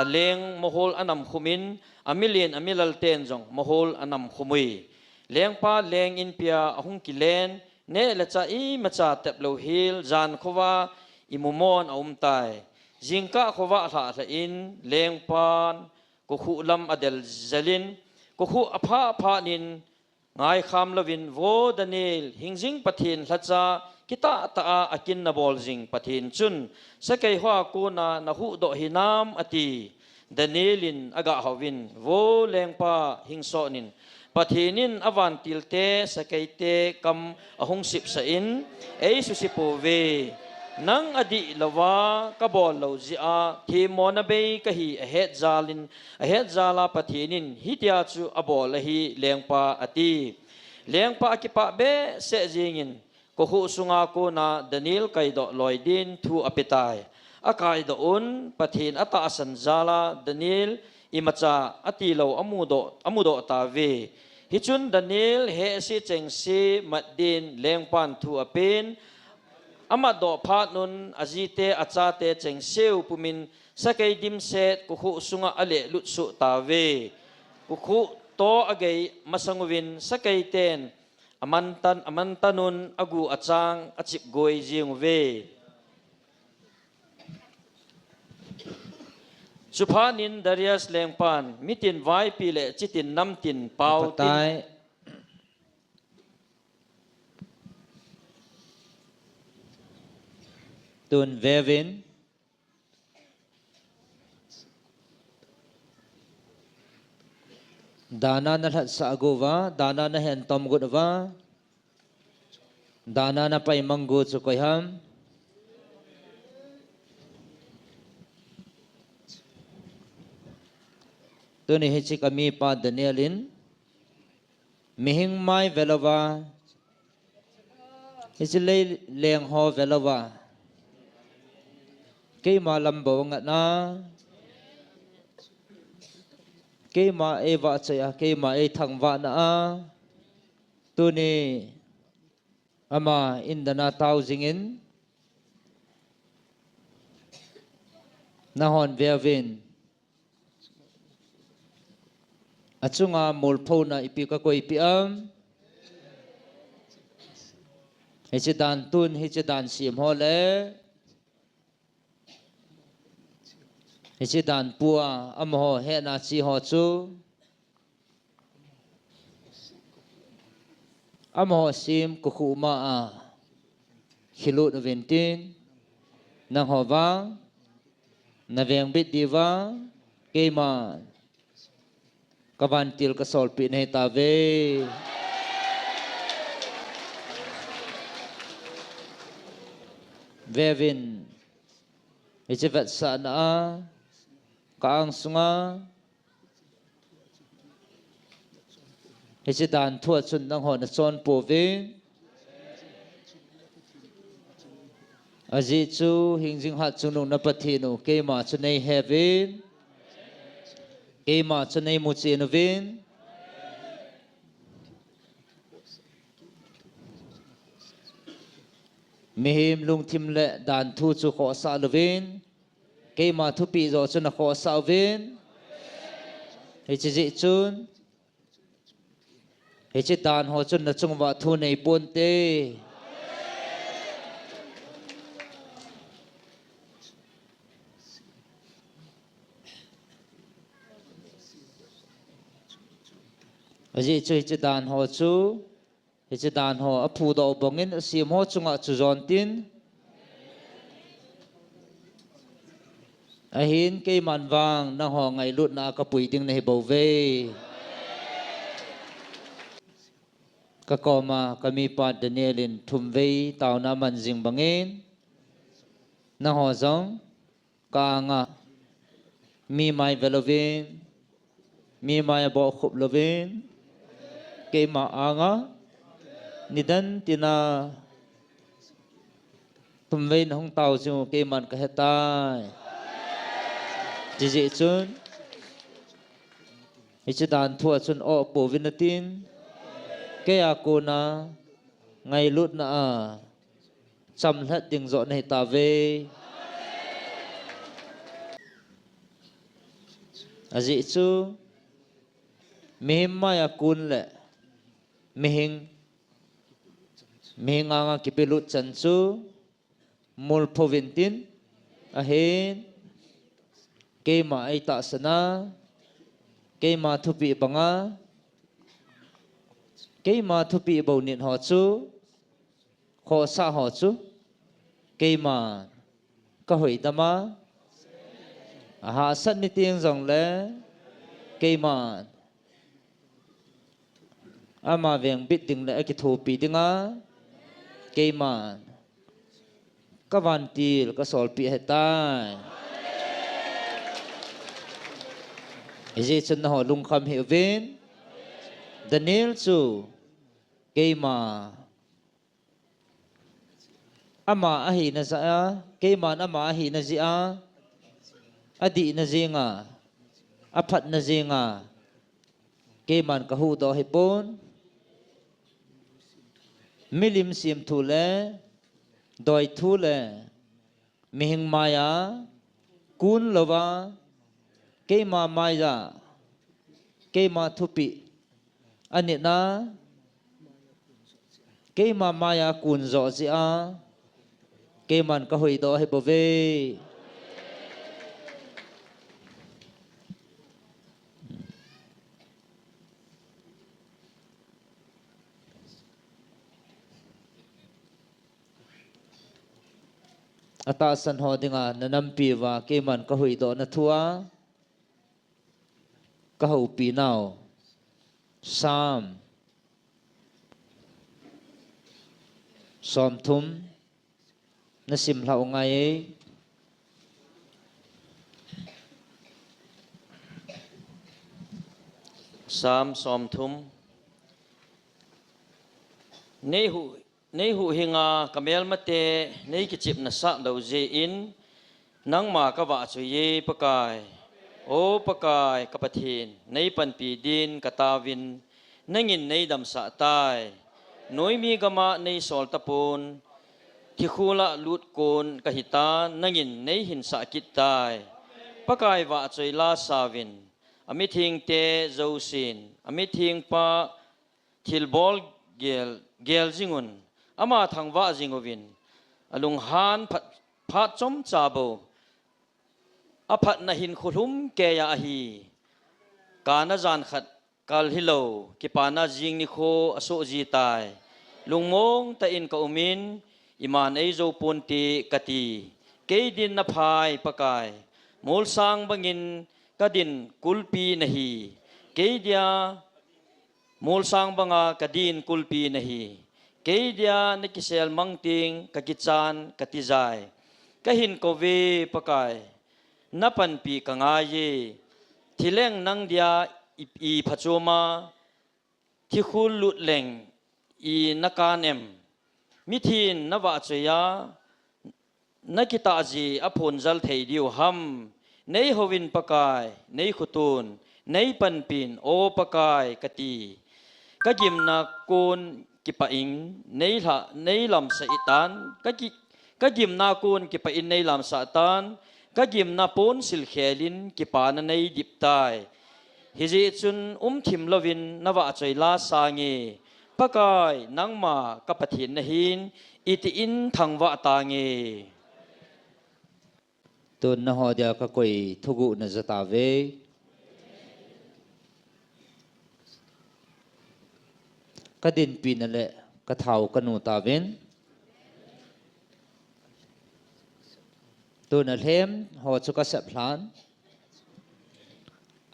aleng mohol anamkhumin, amilen amilalten jong mohol anamkhumui. Lengpa leng inpia ahung kilen, neh le chah imacha teplou hel, jan khovah imumon aumtai. Jingkah khovah lhahlhah in, lengpan kokhuh lam adel jelin, kokhuh aphah phat in, ngaikham louvin, Vo Daniel, hingjing Pathen lhacha, kitahtah a akin nabol jing Pathen chun, sakei hoa kona nahuhdoh hinam, ati. Daniel in agah houvin, Vo lengpa, hingson in, Pathen in avantilte sakeite kam ahung sipsah in, eisuse pouve. Nang adih louva kabol lou jeh a themmona bei kahi ahet jalin, ahet jal a Pathen in hitia chu abol ahi, lengpa, ati. Lengpa akipah behseh jengin, kokhuh sunga kona Daniel kaidoh loi din thu apetai. Akaidoh un, Pathen atahsan jal a Daniel imacha atilou amudoh, amudoh tauve. Hichun Daniel hehse chengse mat din lengpan thu apen, amatdoh phat un ajite achate chengseu pumin sakei dimset kokhuh sunga alehlut soh tauve. Kokhuh toh agei masang uvin sakeiten amantan, amantan un agu achang achipgoi jeng uve. Chuphat in Darius lengpan mitin vaipi le chitin namtin pao tin, Patai. Tun veuvin. Dana nalhatsah got uva, dana nahentom got uva, dana napaimang got chu koiham? Tuni hiche kamipa Daniel in, mihing mai velouva, hiche lei leng ho velouva, keima lam bou angatna, keima eivahchoi a, keima eithangvahna a, tuni ama indana tao jingin, nahon veuvin, achunga molphona ipi kakoipeh am? Hiche dan tun, hiche dan sem ho le, hiche dan pua amaho hena che ho chu, amaho sem kokhuh ma a khilut uvin tin, nangho vang navengbit diuva keiman kavantil kasolpeh nahi tauve. Veuvin, hiche vetsahna a ka angsunga Hiche dan thu a chun nangho nachon pouvin. Ajeh chu hingjing hatchungnung na Pathen u keima chu neiheuvin. Keima chu neimuchen uvin. Mihem lungthim le dan thu chu khohsah louvin. Keima thupeh joh chu nakhohsah uvin. Hiche jeh chun hiche dan ho chun nachung uva thu neiponte. Ajeh chu hiche dan ho chu, hiche dan ho aphudoh bangin asem ho chunga chu jon tin. Ahin keiman vang nangho ngailutna a kapui ding nahi bouve. Kakoma kamipa Daniel in thumvei taona aman jing bangin, nangho jong ka anga mi mai ve louvin, mi mai a bohkhup louvin, keima anga nidan tina thumvei nahung tao jing u keiman kahetai. Hijeh chun hiche dan thu a chun oh pouvin natin, keia kona ngailutna a chamlhat ding joh nahitauve. Ajeh chu mihem maia kon le mihing, mihing anga kipelut chan chu mulphou vintin, ahin keima eitahsan a, keima thupeh banga, keima thupeh bou nit ho chu, khohsah ho chu keiman kahuhdam a, ahahsat ni teng jongle keiman ama vengbit ding le akithopi dinga keiman kavantil kasolpeh ahitai. Hijeh chun nangho lungkham hih uvin, Daniel chu keima ama ahina jeh a, keiman ama ahina jeh a, adihna jenga, aphatna jenga keiman kahuhdoh ahipon, milim semthu le doithu le mihing maia kon louva, keima maia, keima thupeh anitna, keima maia kon joh jeh a keiman kahuhdoh ahibouve. Atahsan ho dinga nanampi uva keiman kahuhdohna thua kahoupi nau, Psalm somthum, nasimlhah u ngai e. Psalm somthum. Neihuh, neihuhhinga kamelmate neikichepna sahlou jeh in, nangma kavahchoi e Pakai. O Pakai, ka Pathen, neipanpi din kataovin, nangin neidamsah tai. Noimi gama neisol tapon, thikhula lutkon kahita, nangin neihinsah kit tai. Pakai vahchoi lasauvin, amithengte jousen, amithengpa thilbol gel, gel jingun, ama thangvah jinguvin, alunghan phat, phat chomcha bou, aphatna hinkho lhum keiya ahi. Kana jan khat kal hilou, kipana jing nikho asoh jitai. Lungmong tah in kaumin, iman eijou ponte kati. Kei din naphai Pakai, molsang bangin kadin kulpi nahi. Kei dia molsang banga kadin kulpi nahi. Kei dia nakisel mang teng kakichan katijai. Kahinkouve Pakai, napanpi kangai e. Thileng nang dia i, iphachoma, Tikhul lut leng i na kan em? Mithin na vahchoi a na kitah ji a phonjal thei diu ham? Nei houvin Pakai, nei khutun, nei panpin, O Pakai, ka ti. Ka gimna kon kipah in nei hla, nei lamsah i tan, ka ki, ka gimna kon kipah in nei lamsah tan, ka gimna ponsil khelin kipana nei dip tai. Hijeh chun umthim louvin na vahchoi la sange. Pakai, nangma ka Pathen nahin, itin thangvah tange. Tun nangho dia ka koi thuguh na ja tauve. Ka dinpi na le ka thao ka nu tauvin. Tun alhem ho chu ka sep lhan.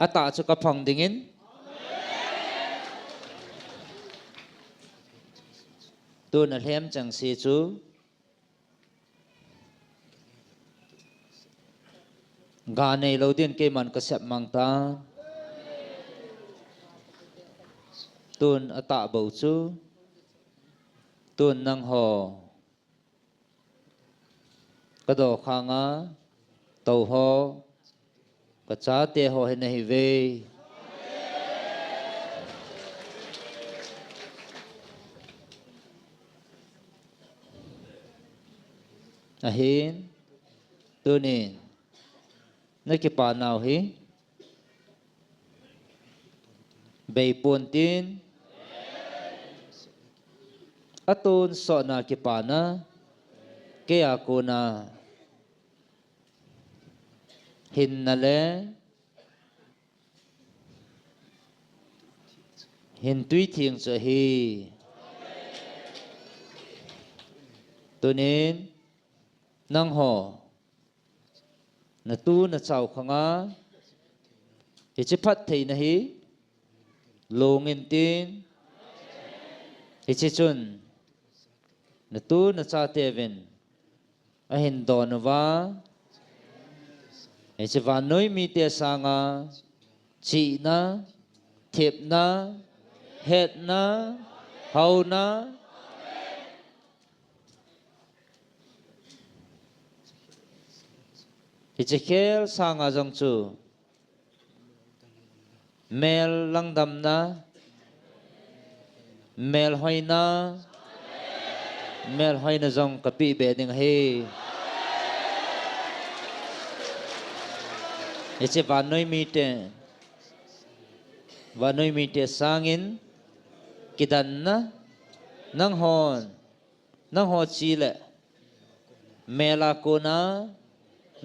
Atah chu ka phong dingin. Tun alhem chengse chu ga neilou din keiman ka sep mang tan. Tun atah bou chu. Tun nangho ka dokhang a tou ho, ka chate ho hi nahiuve. Ahin, tunin na kipanau hi bei pontin, atonsot na kipana kei a kona hinna le hin tui theng chu ahi. Tunin nangho na tu na chau khang a hiche phattheina hi lungin tin, hiche chun na tu na chateuvin ahin don uva, hiche vannoi mite sanga chihna, thepna, hetna, houna, hiche khel sanga jong chu mel langdamna, mel hoina, mel hoina jong ka peh be ding ahi. Hiche vannoi mite, vannoi mite sangin kidanna, nanghon, nangho chi le mel a kona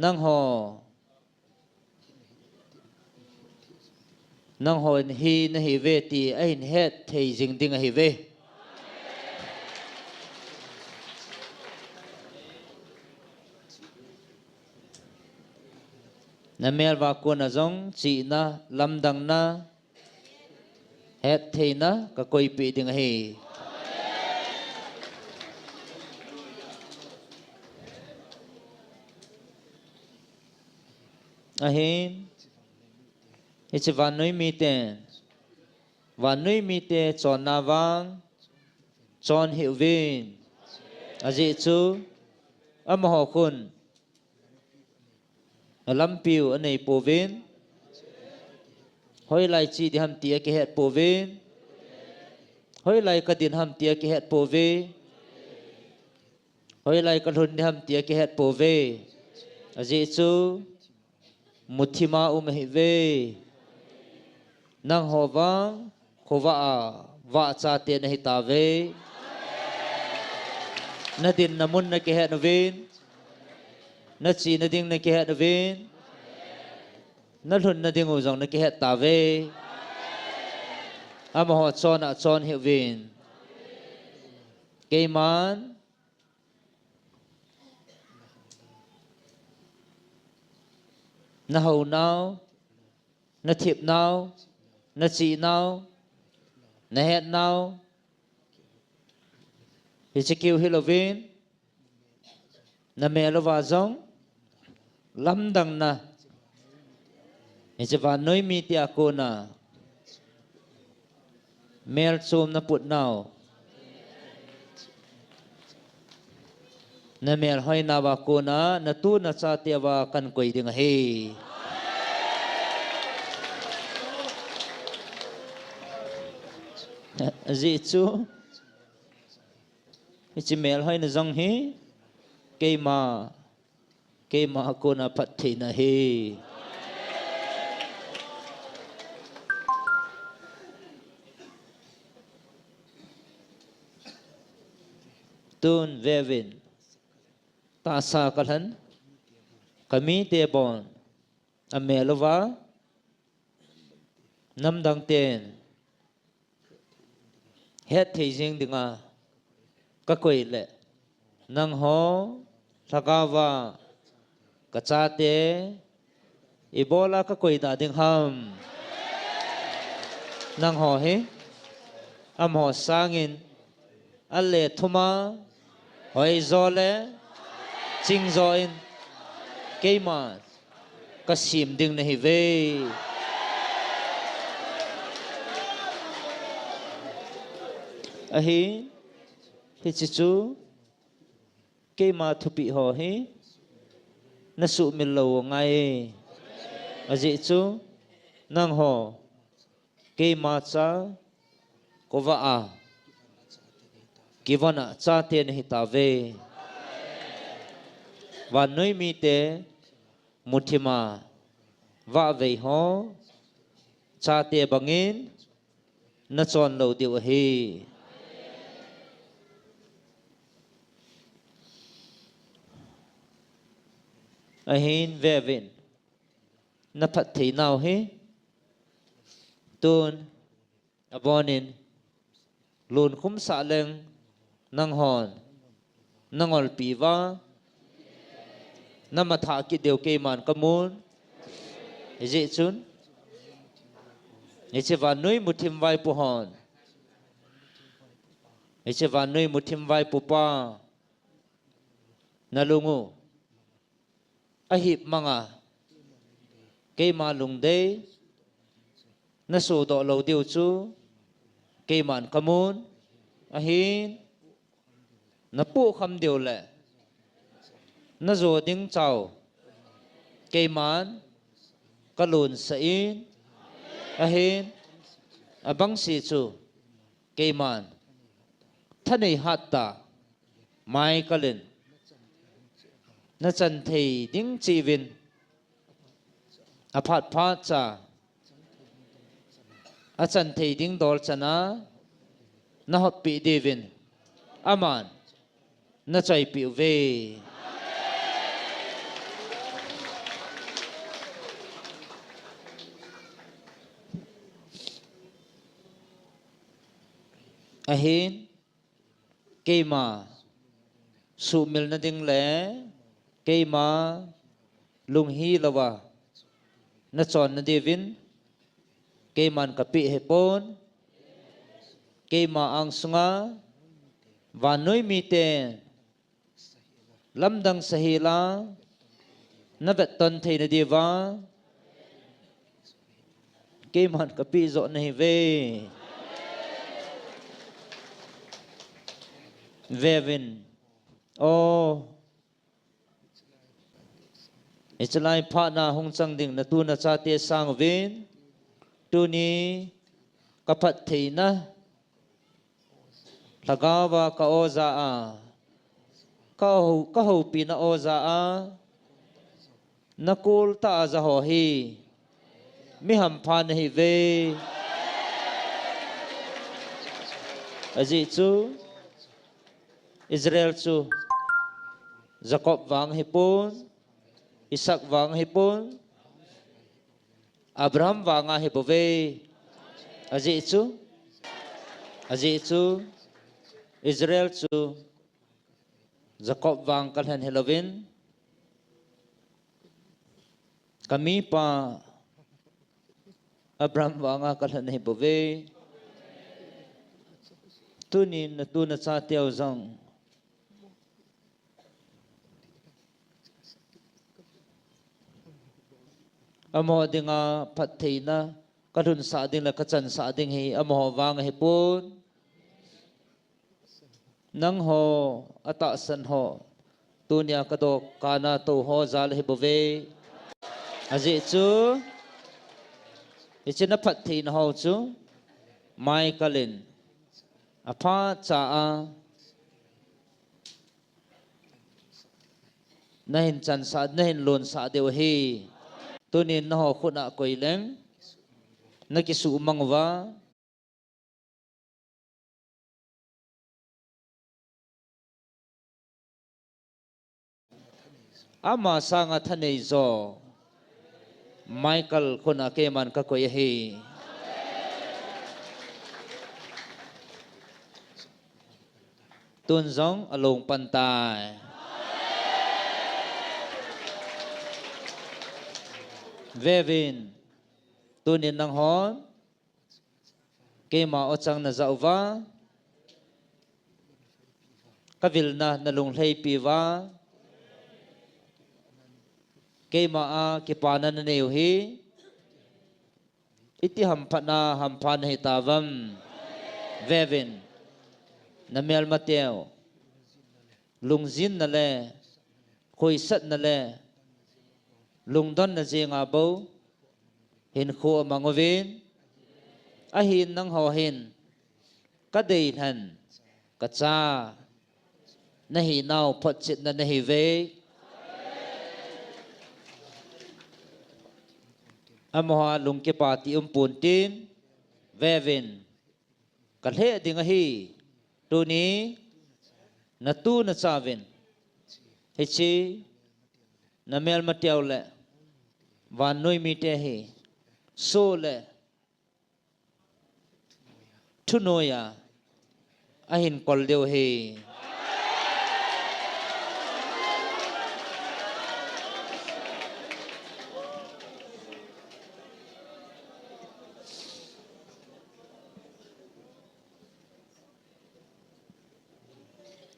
nangho Nanghon hi nahiuve ti ahin hetthei jing ding ahiuve. Na mel uva kona jong chihna, lamdangna, hettheina ka koipeh ding ahi. Ahin, hiche vannoi miten, vannoi mite chonna vang chon hih uvin. Ajeh chu amaho khun alampiu anei pouvin. Hoilai che ding ham ti akihet pouvin. Hoilai kadin ham ti akihet pouve. Hoilai kalhun ding ham ti akihet pouve. Ajeh chu muthima um ahiuve. Nangho vang khovah a vahchate nahitauve. Nadinna mun nakihet uvin. Nachena ding nakihet uvin. Nalhunna dingu jong nakihet tauve. Amaho chonna chon hih uvin. Keiman nahounau, nathepnau, nachenau, nahetnau, hiche keu hilouvin, namel uva jong lamdangna, hiche vannoi mite a kona Mel chom na put nau. Na mel hoina uva kona, na tu na chate uva kan koi ding ahi. Ajeh chu, hiche mel hoina jong hi, keima, keima a kona phattheina ahi. Tun veuvin, tahsa ka lhen, ka mite bon, a mel uva, namdang ten, hetthei jing dinga, ka koi le, nangho, lhagao va, ka chate, ibola ka koi da ding ham. Nangho hi, amaho sangin, a le thuma, hoijo le, chingjo in, keima, ka sem ding nahi ve. Ahi, hiche chu, keima thupeh ho hi, na sumil lou u ngai. Ajeh chu, nangho, keima cha, khovah a, kivon a chate nahi tauve. Vannoi mite, muthim a, vahvei ho, chate bangin, na chon lou diu ahi. Ahin veuvin, na phatthei nau hi, tun, abonin, lungkhum sah leng, nanghon, na ngolpi uva, na matha kit diu keiman ka mun, hijeh chun, hiche vannoi muthim vaipo hon, hiche vannoi muthim vaipo pa, na lung u, ahip manga, keima lungdei, na sodoh lou diu chu, keiman ka mun, ahin, na pohkham diu le, na jo ding chau, keiman, ka lonsah in, ahin, abang si chu, keiman, thanei hat tah, mai kalin, na chan thei ding cheh uvin, aphat phat cha, achan thei ding dol chana, na hoppi diuvin, aman, na choipi uve. Ahin, keima sumil na ding le, keima lunghil louva na chon na diuvin, keiman ka peh hipon, keima angsunga, vannoi mite, lamdang sahila, na vetton theina diuva, keiman ka peh joh nahi ve. Veuvin. O, hiche lai phat na hung chang ding na tu na chate sang uvin, tuni ka phattheina, lhagao va ka oja a, ka hou-, ka houpina oja a, na kol tah a ja ho hi, mi hampha nahi ve. Ajeh chu, Israel chu, Jacob vang hipon, Isaac vang hipon, Abraham vang ahi bouve. Ajeh chu, ajeh chu, Israel chu, Jacob vang ka lhen hilouvin, ka mipa Abraham vanga ka lhen ahi bouve. Tunin na tu na chateu jong amaho dinga phattheina kalhunsah ding le kachansah ding hi amaho vang ahipon. Nangho atahsan ho, tunia kadoh kana tou ho jal ahi bouve. Ajeh chu, hiche naphatthei naho chu, Michael in aphat cha a, nahin chansah, nahin lonsah diu ahi. Tunin naho khut a koi leng, nakisuhmang uva. Ama sanga thanei jo Michael khut a keiman kakoi ahi. Tun jong along pan tai. Vevin, tunin nanghon keima ochang najah uva, kavilna nalunglhaipi uva, keima a kipana nanei u hi, iti hamphatna hampha nahitauvem. Vevin, namelmateu lungjinna le, khoisatna le, lungdonna jenga bou hinkho amang uvin, ahin nangho hin kadeilhen, kacha nahinau photchetna nahiuve. Amaho lungkipa ti umponte, vevin, kalheh ding ahi. Tuni natu nachauvin hiche namelmateu le vannoi mite hi soh le thunoiya ahin kol diu ahi.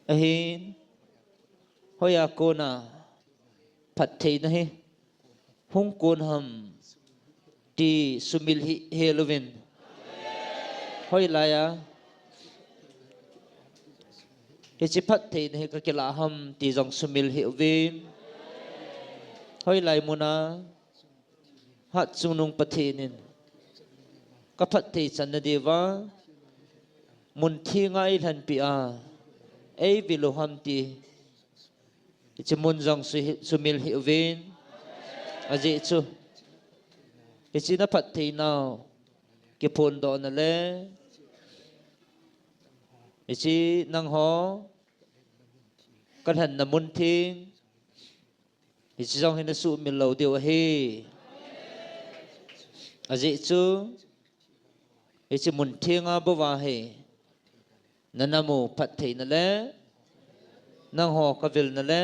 Ahin, hoiya kona phattheina hi hung kon ham ti sumil hih hih uvin. Hoilaiya hiche phattheina hi kakilah ham ti jong sumil hih uvin. Hoilai muna Hatchungnung Pathen in kaphatthei channa diuva mun thenga eilhenpia eivil u ham ti hiche mun jong su-, sumil hih uvin. Ajeh chu hiche naphattheinau kiphondohna le hiche nangho kalhenna mun theng hiche jong hi nasuhmil lou diu ahi. Ajeh chu hiche mun thenga bouva hi nanam u phattheina le nangho kavilna le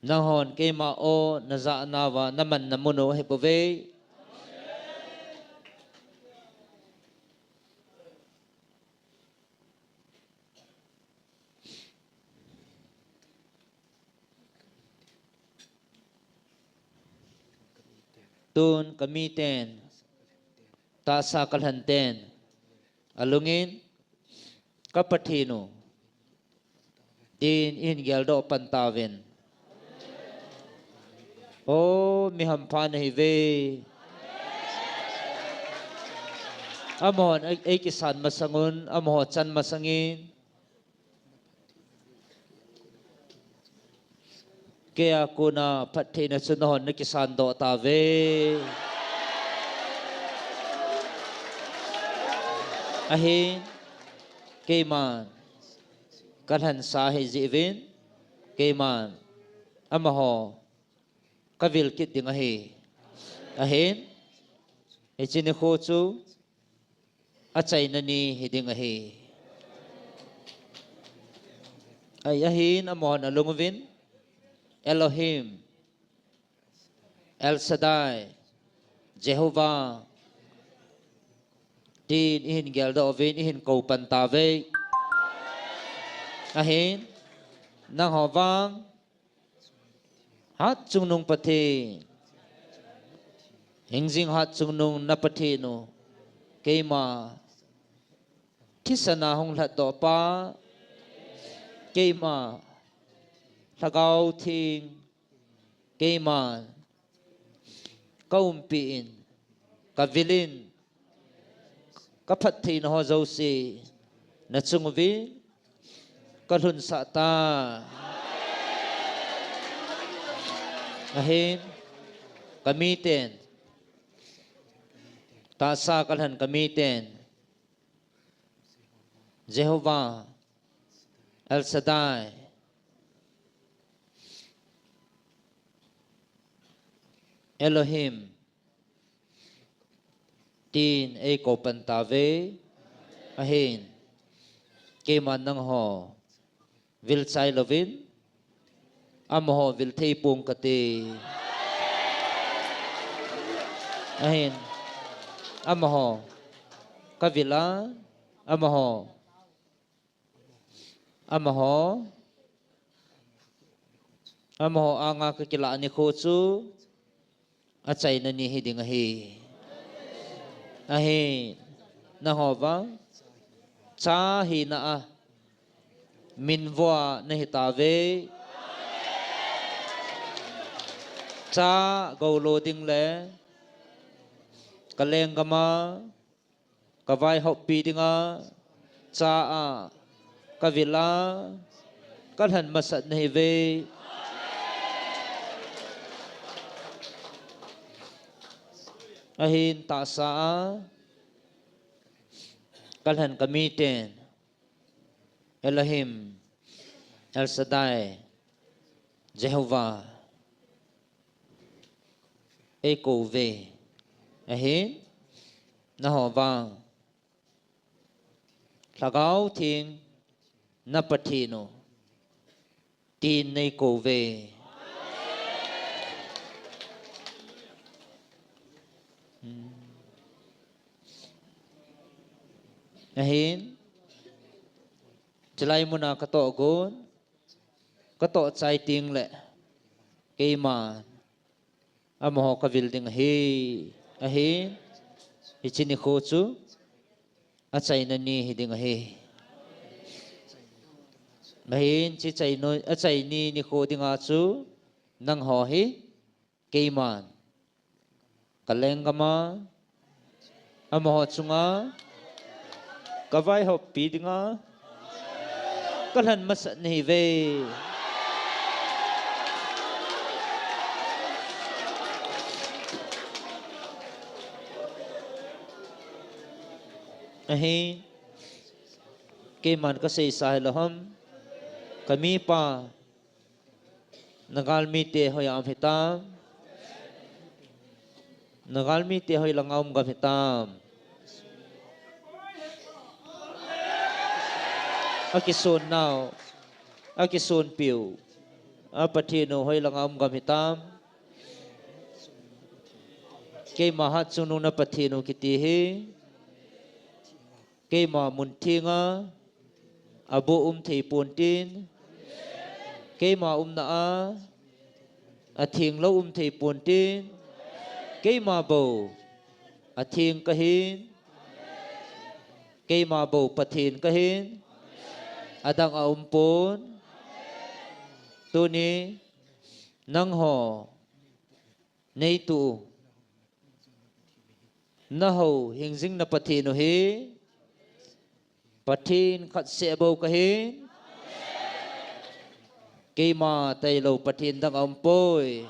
nanghon keima o najahnauva namanna mun u ahibouve. Tun kamiten, tahsa kalhenten alungin, ka Pathen u, tin ihin geldoh pan tauvin. O, mi hampha nahiuve. Amahon ei, eikisan masang un, amaho chan masangin, keia kona phattheina chu nahon nakisandoh tauve. Ahin, keiman kalhensa ahijeh uvin, keiman amaho kavil kit ding ahi. Ahin, hiche nikho chu achaina ni hiding ahi. Ahi, ahin amahon alung uvin, Elohim, El Shaddai, Jehovah, tin ihin geldoh uvin, ihin kou pan tauve. Ahin, nangho vang Hatchungnung Pathen, hingjing hatchungnung na Pathen u, keima thisana hung lhatdoh pa, keima Lhagao Theng, keima ka umpi in, ka vil in, ka phattheina ho jouse na chung uvin ka lhunsah ta. Ahin, ka miten, tahsa ka lhen ka miten, Jehovah, El Shaddai, Elohim, tin eikou pan tauve. Ahin, keiman nangho vil chai louvin, amaho vil thei ponge kati. Ahin, amaho ka vil a, amaho, amaho, amaho anga ka kilah nikho chu achaina ni hiding ahi. Ahin, nangho vang cha hina a minvo a na hi tauve. Cha gou lo ding le ka lenggam a ka vaihoppi dinga cha a ka vil a ka lhen masat na hiuve. Ahin, tahsa a ka lhen ka miten, Elohim, El Shaddai, Jehovah, eikou uve. Ahin, nangho vang Lhagao Theng, na Pathen u, tin neikou uve. Hmm. Ahin, chulai muna ka tohgon, ka toh chai teng le keiman amaho ka vil ding ahi. Ahin, hiche nikho chu achaina ni hiding ahi. Ahin, hiche achaina ni nikho dinga chu nangho hi keiman ka lenggam a, amaho chunga ka vaihoppi dinga ka lhen masat na hiuve. Ahin, keiman ka seisa hilou ham, ka mipa, na galmite hoiya um hitam? Na galmite hoilanga um gam hitam? Akisonnau, akisonpiu, a Pathen u hoilanga um gam hitam? Keima hatchungnung na Pathen u kiti hi keima mun thenga aboh um thei pontin, keima umna a atheng lou um thei pontin, keima bou atheng kahin, keima bou Pathen kahin, adang aum pon. Tuni nangho neituh u, nahou hingjing na Pathen u hi Pathen khat seh bou kahin, keima tailou Pathen dang aum poi.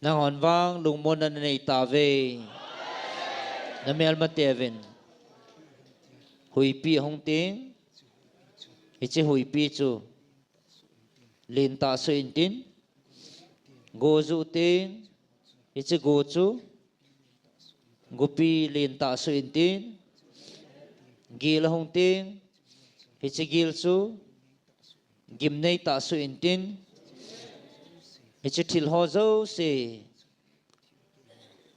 Nanghon vang lungmonna nanei tauve. Namelmateuvin huipi ahung teng, hiche huipi chu lentah suh intin, go juh teng, hiche go chu gopi lentah suh intin, gil ahung teng, hiche gil chu gimneitah suh intin, hiche thil ho jouse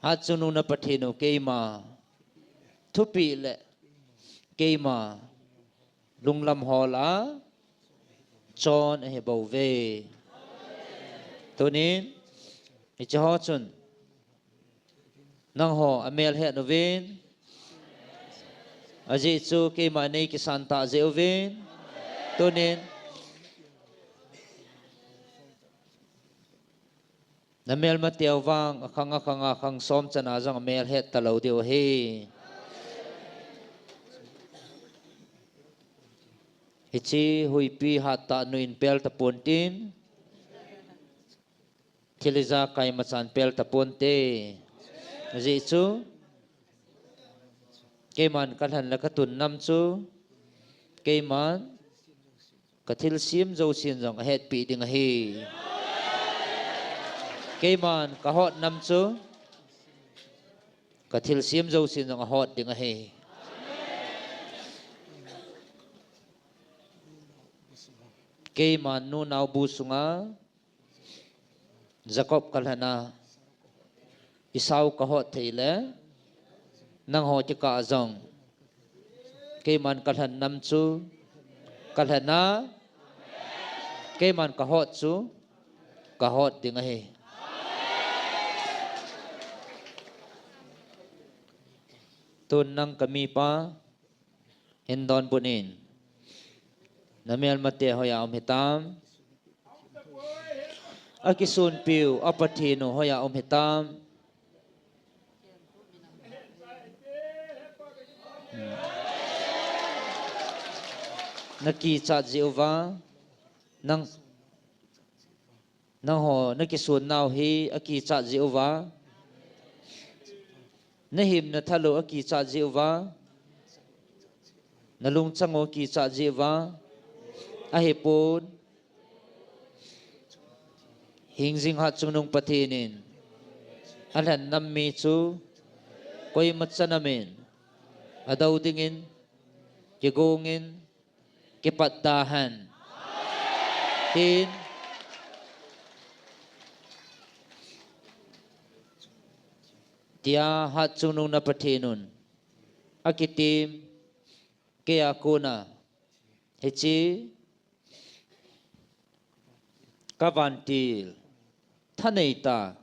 hatchungnung na Pathen u keima thupeh le keima lunglam hol a chon ahi bouve. Tunin hiche ho chun nangho amel het uvin, ajeh chu keima nei kisan tah jeh uvin, tunin namelmateu vang akhang akhang a khang som chana jong amel het talou diu ahi. Hiche huipi hattah nu in pel tapon tin, thil ijakai machan pel tapon te. Ajeh chu keiman kalhen le katun nam chu keiman kathilsem jousen jong ahetpi ding ahi. Keiman kahot nam chu kathilsem jousen jong ahot ding ahi. Keiman nu nao bu sunga Jacob kalhen a, Esau kahot thei le, nangho kikah a jong keiman kalhen nam chu kalhen a, keiman kahot chu kahot ding ahi. Tun nang kamipa hin donbut in. Namelmate hoiya um hitam? Akisunpiu a Pathen u hoiya um hitam? Nakichat jeh uva, nang, nangho nakisun nau hi akichat jeh uva, nahim nathal u akichat jeh uva, nalungchang u akichat jeh uva ahipon, hingjing hatchungnung Pathen in alhen nam mi chu koima chanam in adou dingin, kigong in, kipat da hen, tin, tia hatchungnung na Pathen un akitem keia kona hiche kavantil thanei tah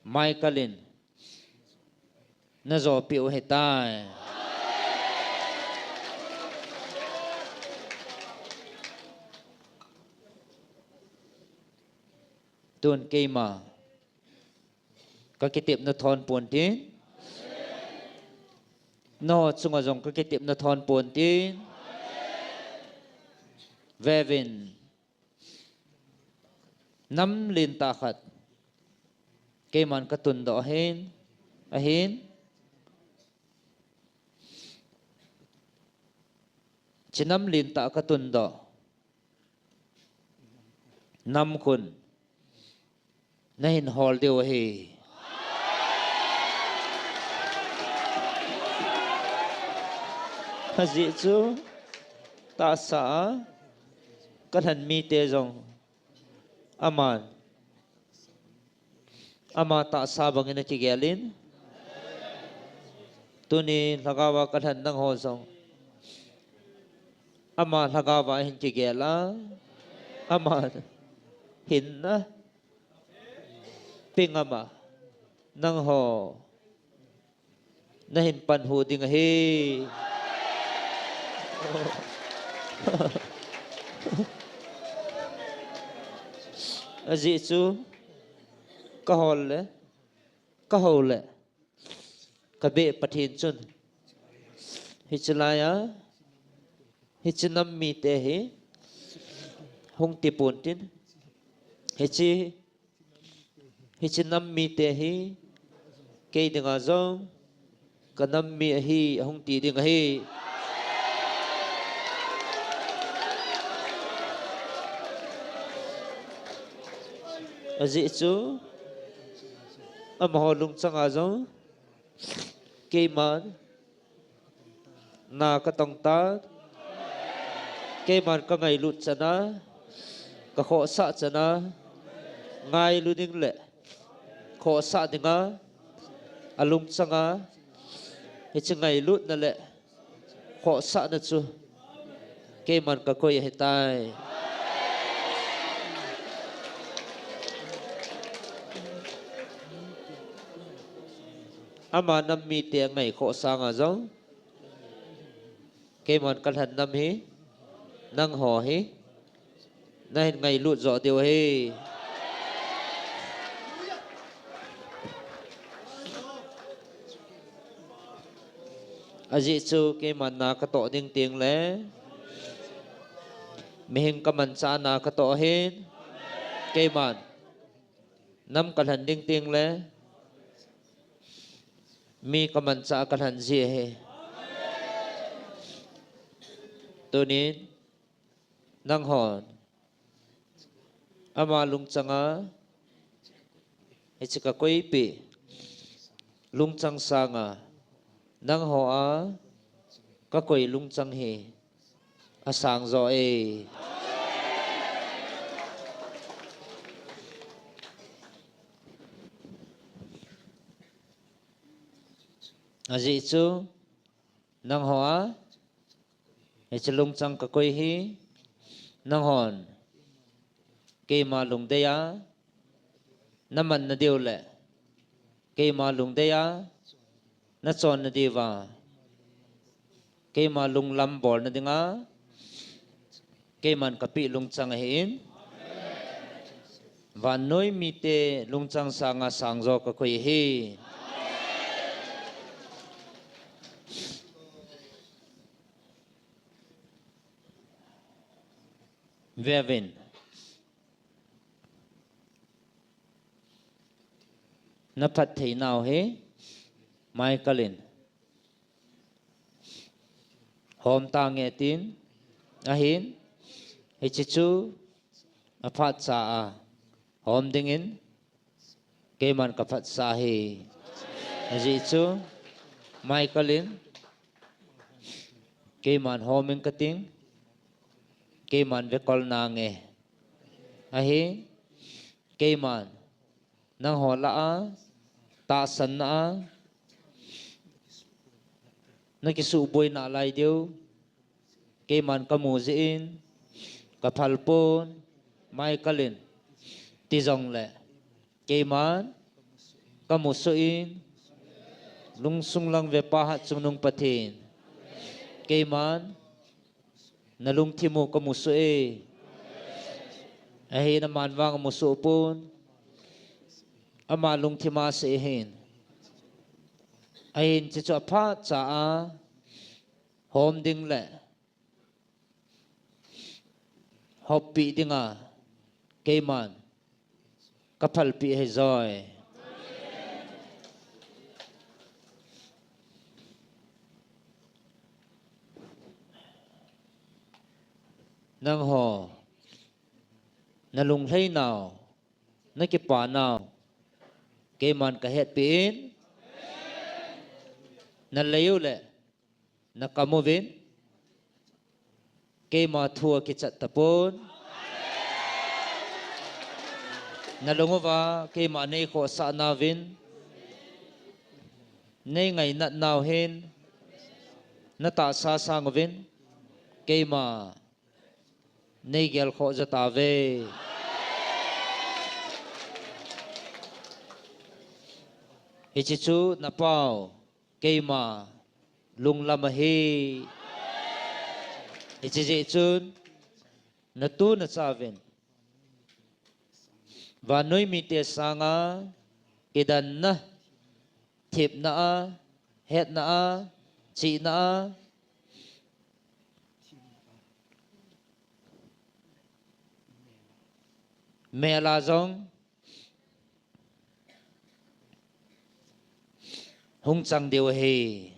Michael in najopeh u ahitai. Tun keima kakitepna thon ponte, nangho chunga jong kakitepna thon ponte. Vevin, nam lentah khat keiman katundoh ahin, ahin, hiche nam lentah katundoh nam khun nahin hol diu ahi. Ajeh chu tahsa a kalhen mite jong aman ama tahsa bangin akigel in, tuni lhagaova kalhen nangho jong ama lhagaova ahin kigel a, ama hinna pengama nangho nahin panhu ding ahi. Ajeh chu kahol le, kahou le, kabeh Pathen chun hiche laiya hiche nam mite hi hung tipon tin, hiche, hiche nam mite hi kei dinga jong kanam mi ahi, ahung ti ding ahi. Ajeh chu amaho lungchanga jong keiman na katong tan, keiman kangailut chana, kakhohsah chana, ngailu ding le khohsah dinga alungchanga hiche ngailutna le khohsahna chu keiman kakoi ahitai. Ama nam mite angaikhoh sanga jong keiman kalhen nam hi nangho hi nahin ngailut joh diu ahi. Ajeh chu keiman na katoh ding tengle mihing kamanchah na katoh ahin, keiman nam kalhen ding tengle mi kamanchah kalhen ji ahi. Tunin nanghon ama lungchanga hiche kakoipeh lungchang sanga nangho a kakoi lungchang hi asang joh e. Ajeh chu nangho a hiche lungchang kakoi hi nanghon keima lungdei a namanna diu le keima lungdei a nachonna diuva keima lunglam bolna dinga keiman kapeh lungchang ahin, vannoi mite lungchang sanga sang joh kakoi ahi. Veuvin, naphatthei nau hi Michael in hom tange tin ahin, hiche chu aphatcha a hom dingin keiman kaphatsah ahi. Ajeh chu Michael in keiman hom ing kating, keiman vekol nange ahi, keiman nangho lah a tahsanna a nakisuhboi nalai diu keiman kamu jeh in kaphal pon, Michael in ti jongle keiman kamusoh in, lungsung lang vepa hatchungnung Pathen, keiman nalungthim u kamusoh e. Ahin aman vang amusoh pon, ama lungthim a asei ahin, ahin hiche chu aphatcha a hom ding le hoppeh dinga keiman kaphalpeh ahi joi. Nangho nalunglhai nau, nakipa nau keiman kahetpeh in, nalei u le nakam uvin keima thu akichat tapon, nalung uva keima neikhohsah nauvin, neingainat nau hin natahsa sang uvin keima neigelkhoh joh tauve. Hiche chu napau keima lunglam ahi. Hiche jeh chun natu nachauvin vannoi mite sanga kidanna, thepna a, hetna a, chihna a, mel a jong hung chang diu ahi.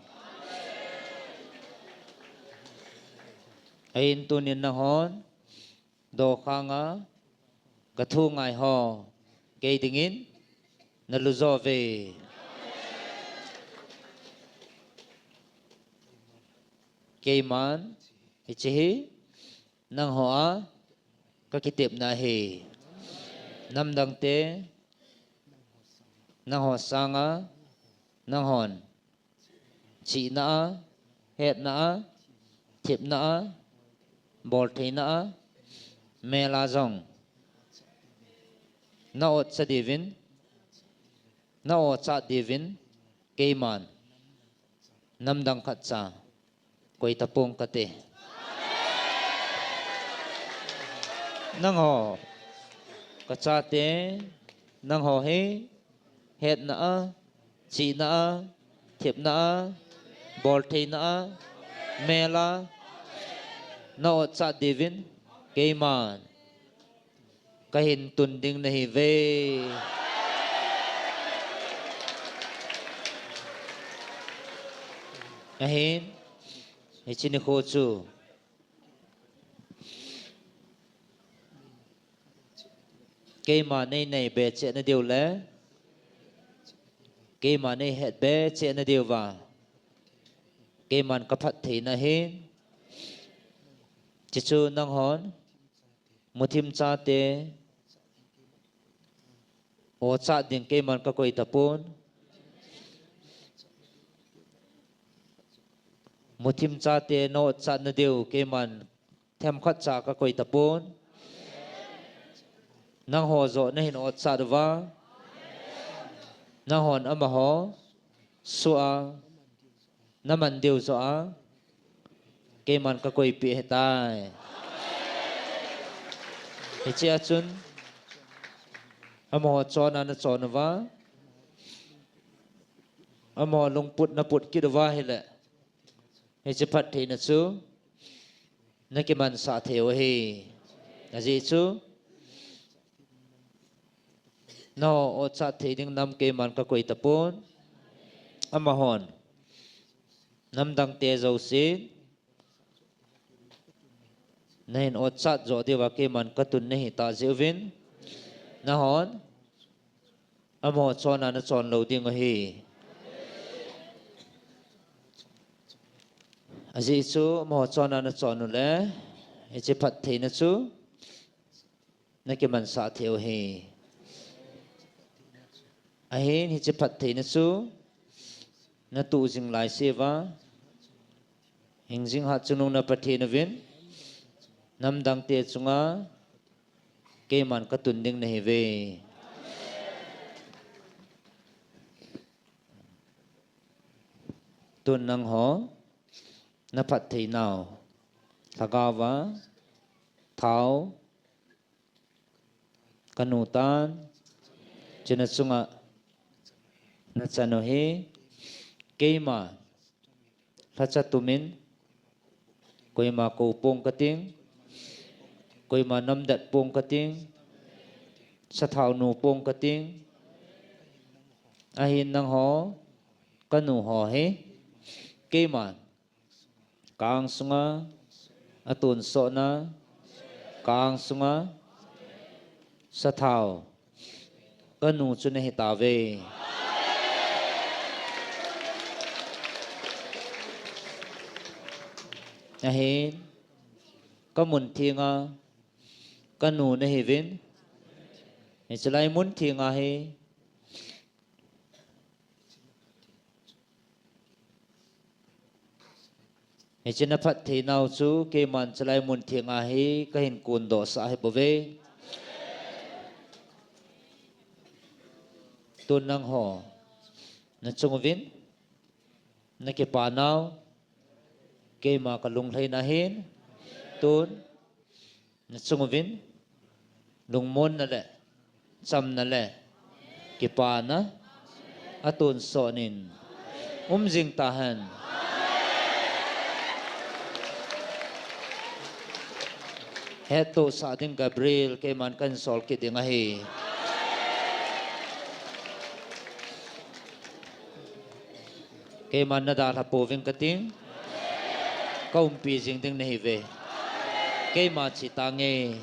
Ahin tunin nanghon dokhanga kathu ngaiho kei dingin nalu jo uve. Keiman hiche hi nangho a kakitepna ahi. Namdangte nangho sanga nanghon chihna a, hetna a, thepna a, boltheina a, mel a jong na otcha diuvin, na otcha diuvin, keiman namdang khatcha koi tapong kate. Nangho, kachate, nangho hi hetna a, chihna a, thepna a, boltheina a, mel a na otcha diuvin, keiman kahin tun ding nahiuve. Ahin, hiche nikho chu keima nei naibe cheh nadiu le, keima nei hetbe cheh nadiuva, keiman kaphatthei nahin, chuchu nanghon muthim chate otcha ding keiman kakoi tapon. Muthim chate na otcha nadiu keiman themkhat cha kakoi tapon. Nangho joh nahin otcha uva, nanghon amaho soh a, naman diu joh a, keiman kakoipeh ahitai. Hichea chun, amaho chonna nachon uva, amaho lungput naput kit uva ahile, hiche phattheina chu nakimansah theiu ahi. Ajeh chu, nangho otcha thei ding nam keiman kakoi tapon. Amahon namdangte jousen nahin otcha joh diuva keiman katun nahitah jeh uvin, nanghon amaho chonna nachon lou ding ahi. Ajeh chu amaho chonna nachon ule, hiche phattheina chu nakimansah theiu ahi. Ahin hiche phattheina chu natoh jing laiseuva, hingjing hatchungnung na Pathen uvin, namdangte chunga keiman katun ding nahiuve. Tun nangho naphattheinau lhagaova thao kanu tan, chuna chunga nachan u hi, keima lhacha tumin koima kou pong kating, koima namdet pong kating, sathao nu pong kating. Ahin nangho kanu ho hi, keiman ka-ang sunga atonsotna, ka-ang sunga sathao kanu chu nahitauve. Ahin kamun thenga kanu nahiuvin, hiche lai mun thenga hi hiche naphattheinau chu keiman hiche lai mun thenga hi kahin kondohsah ahibouve. Tun nangho nachung uvin nakipanau keima kalunglhaina ahin, tun nachung uvin lungmonna le chamna le kipana atonsot in umjing tahen. Hettohsah ding Gabriel keiman kahin sol kit ding ahi. Keiman nadalha pouving kating, kaumpi jing ding nahiuve. Keima chetange.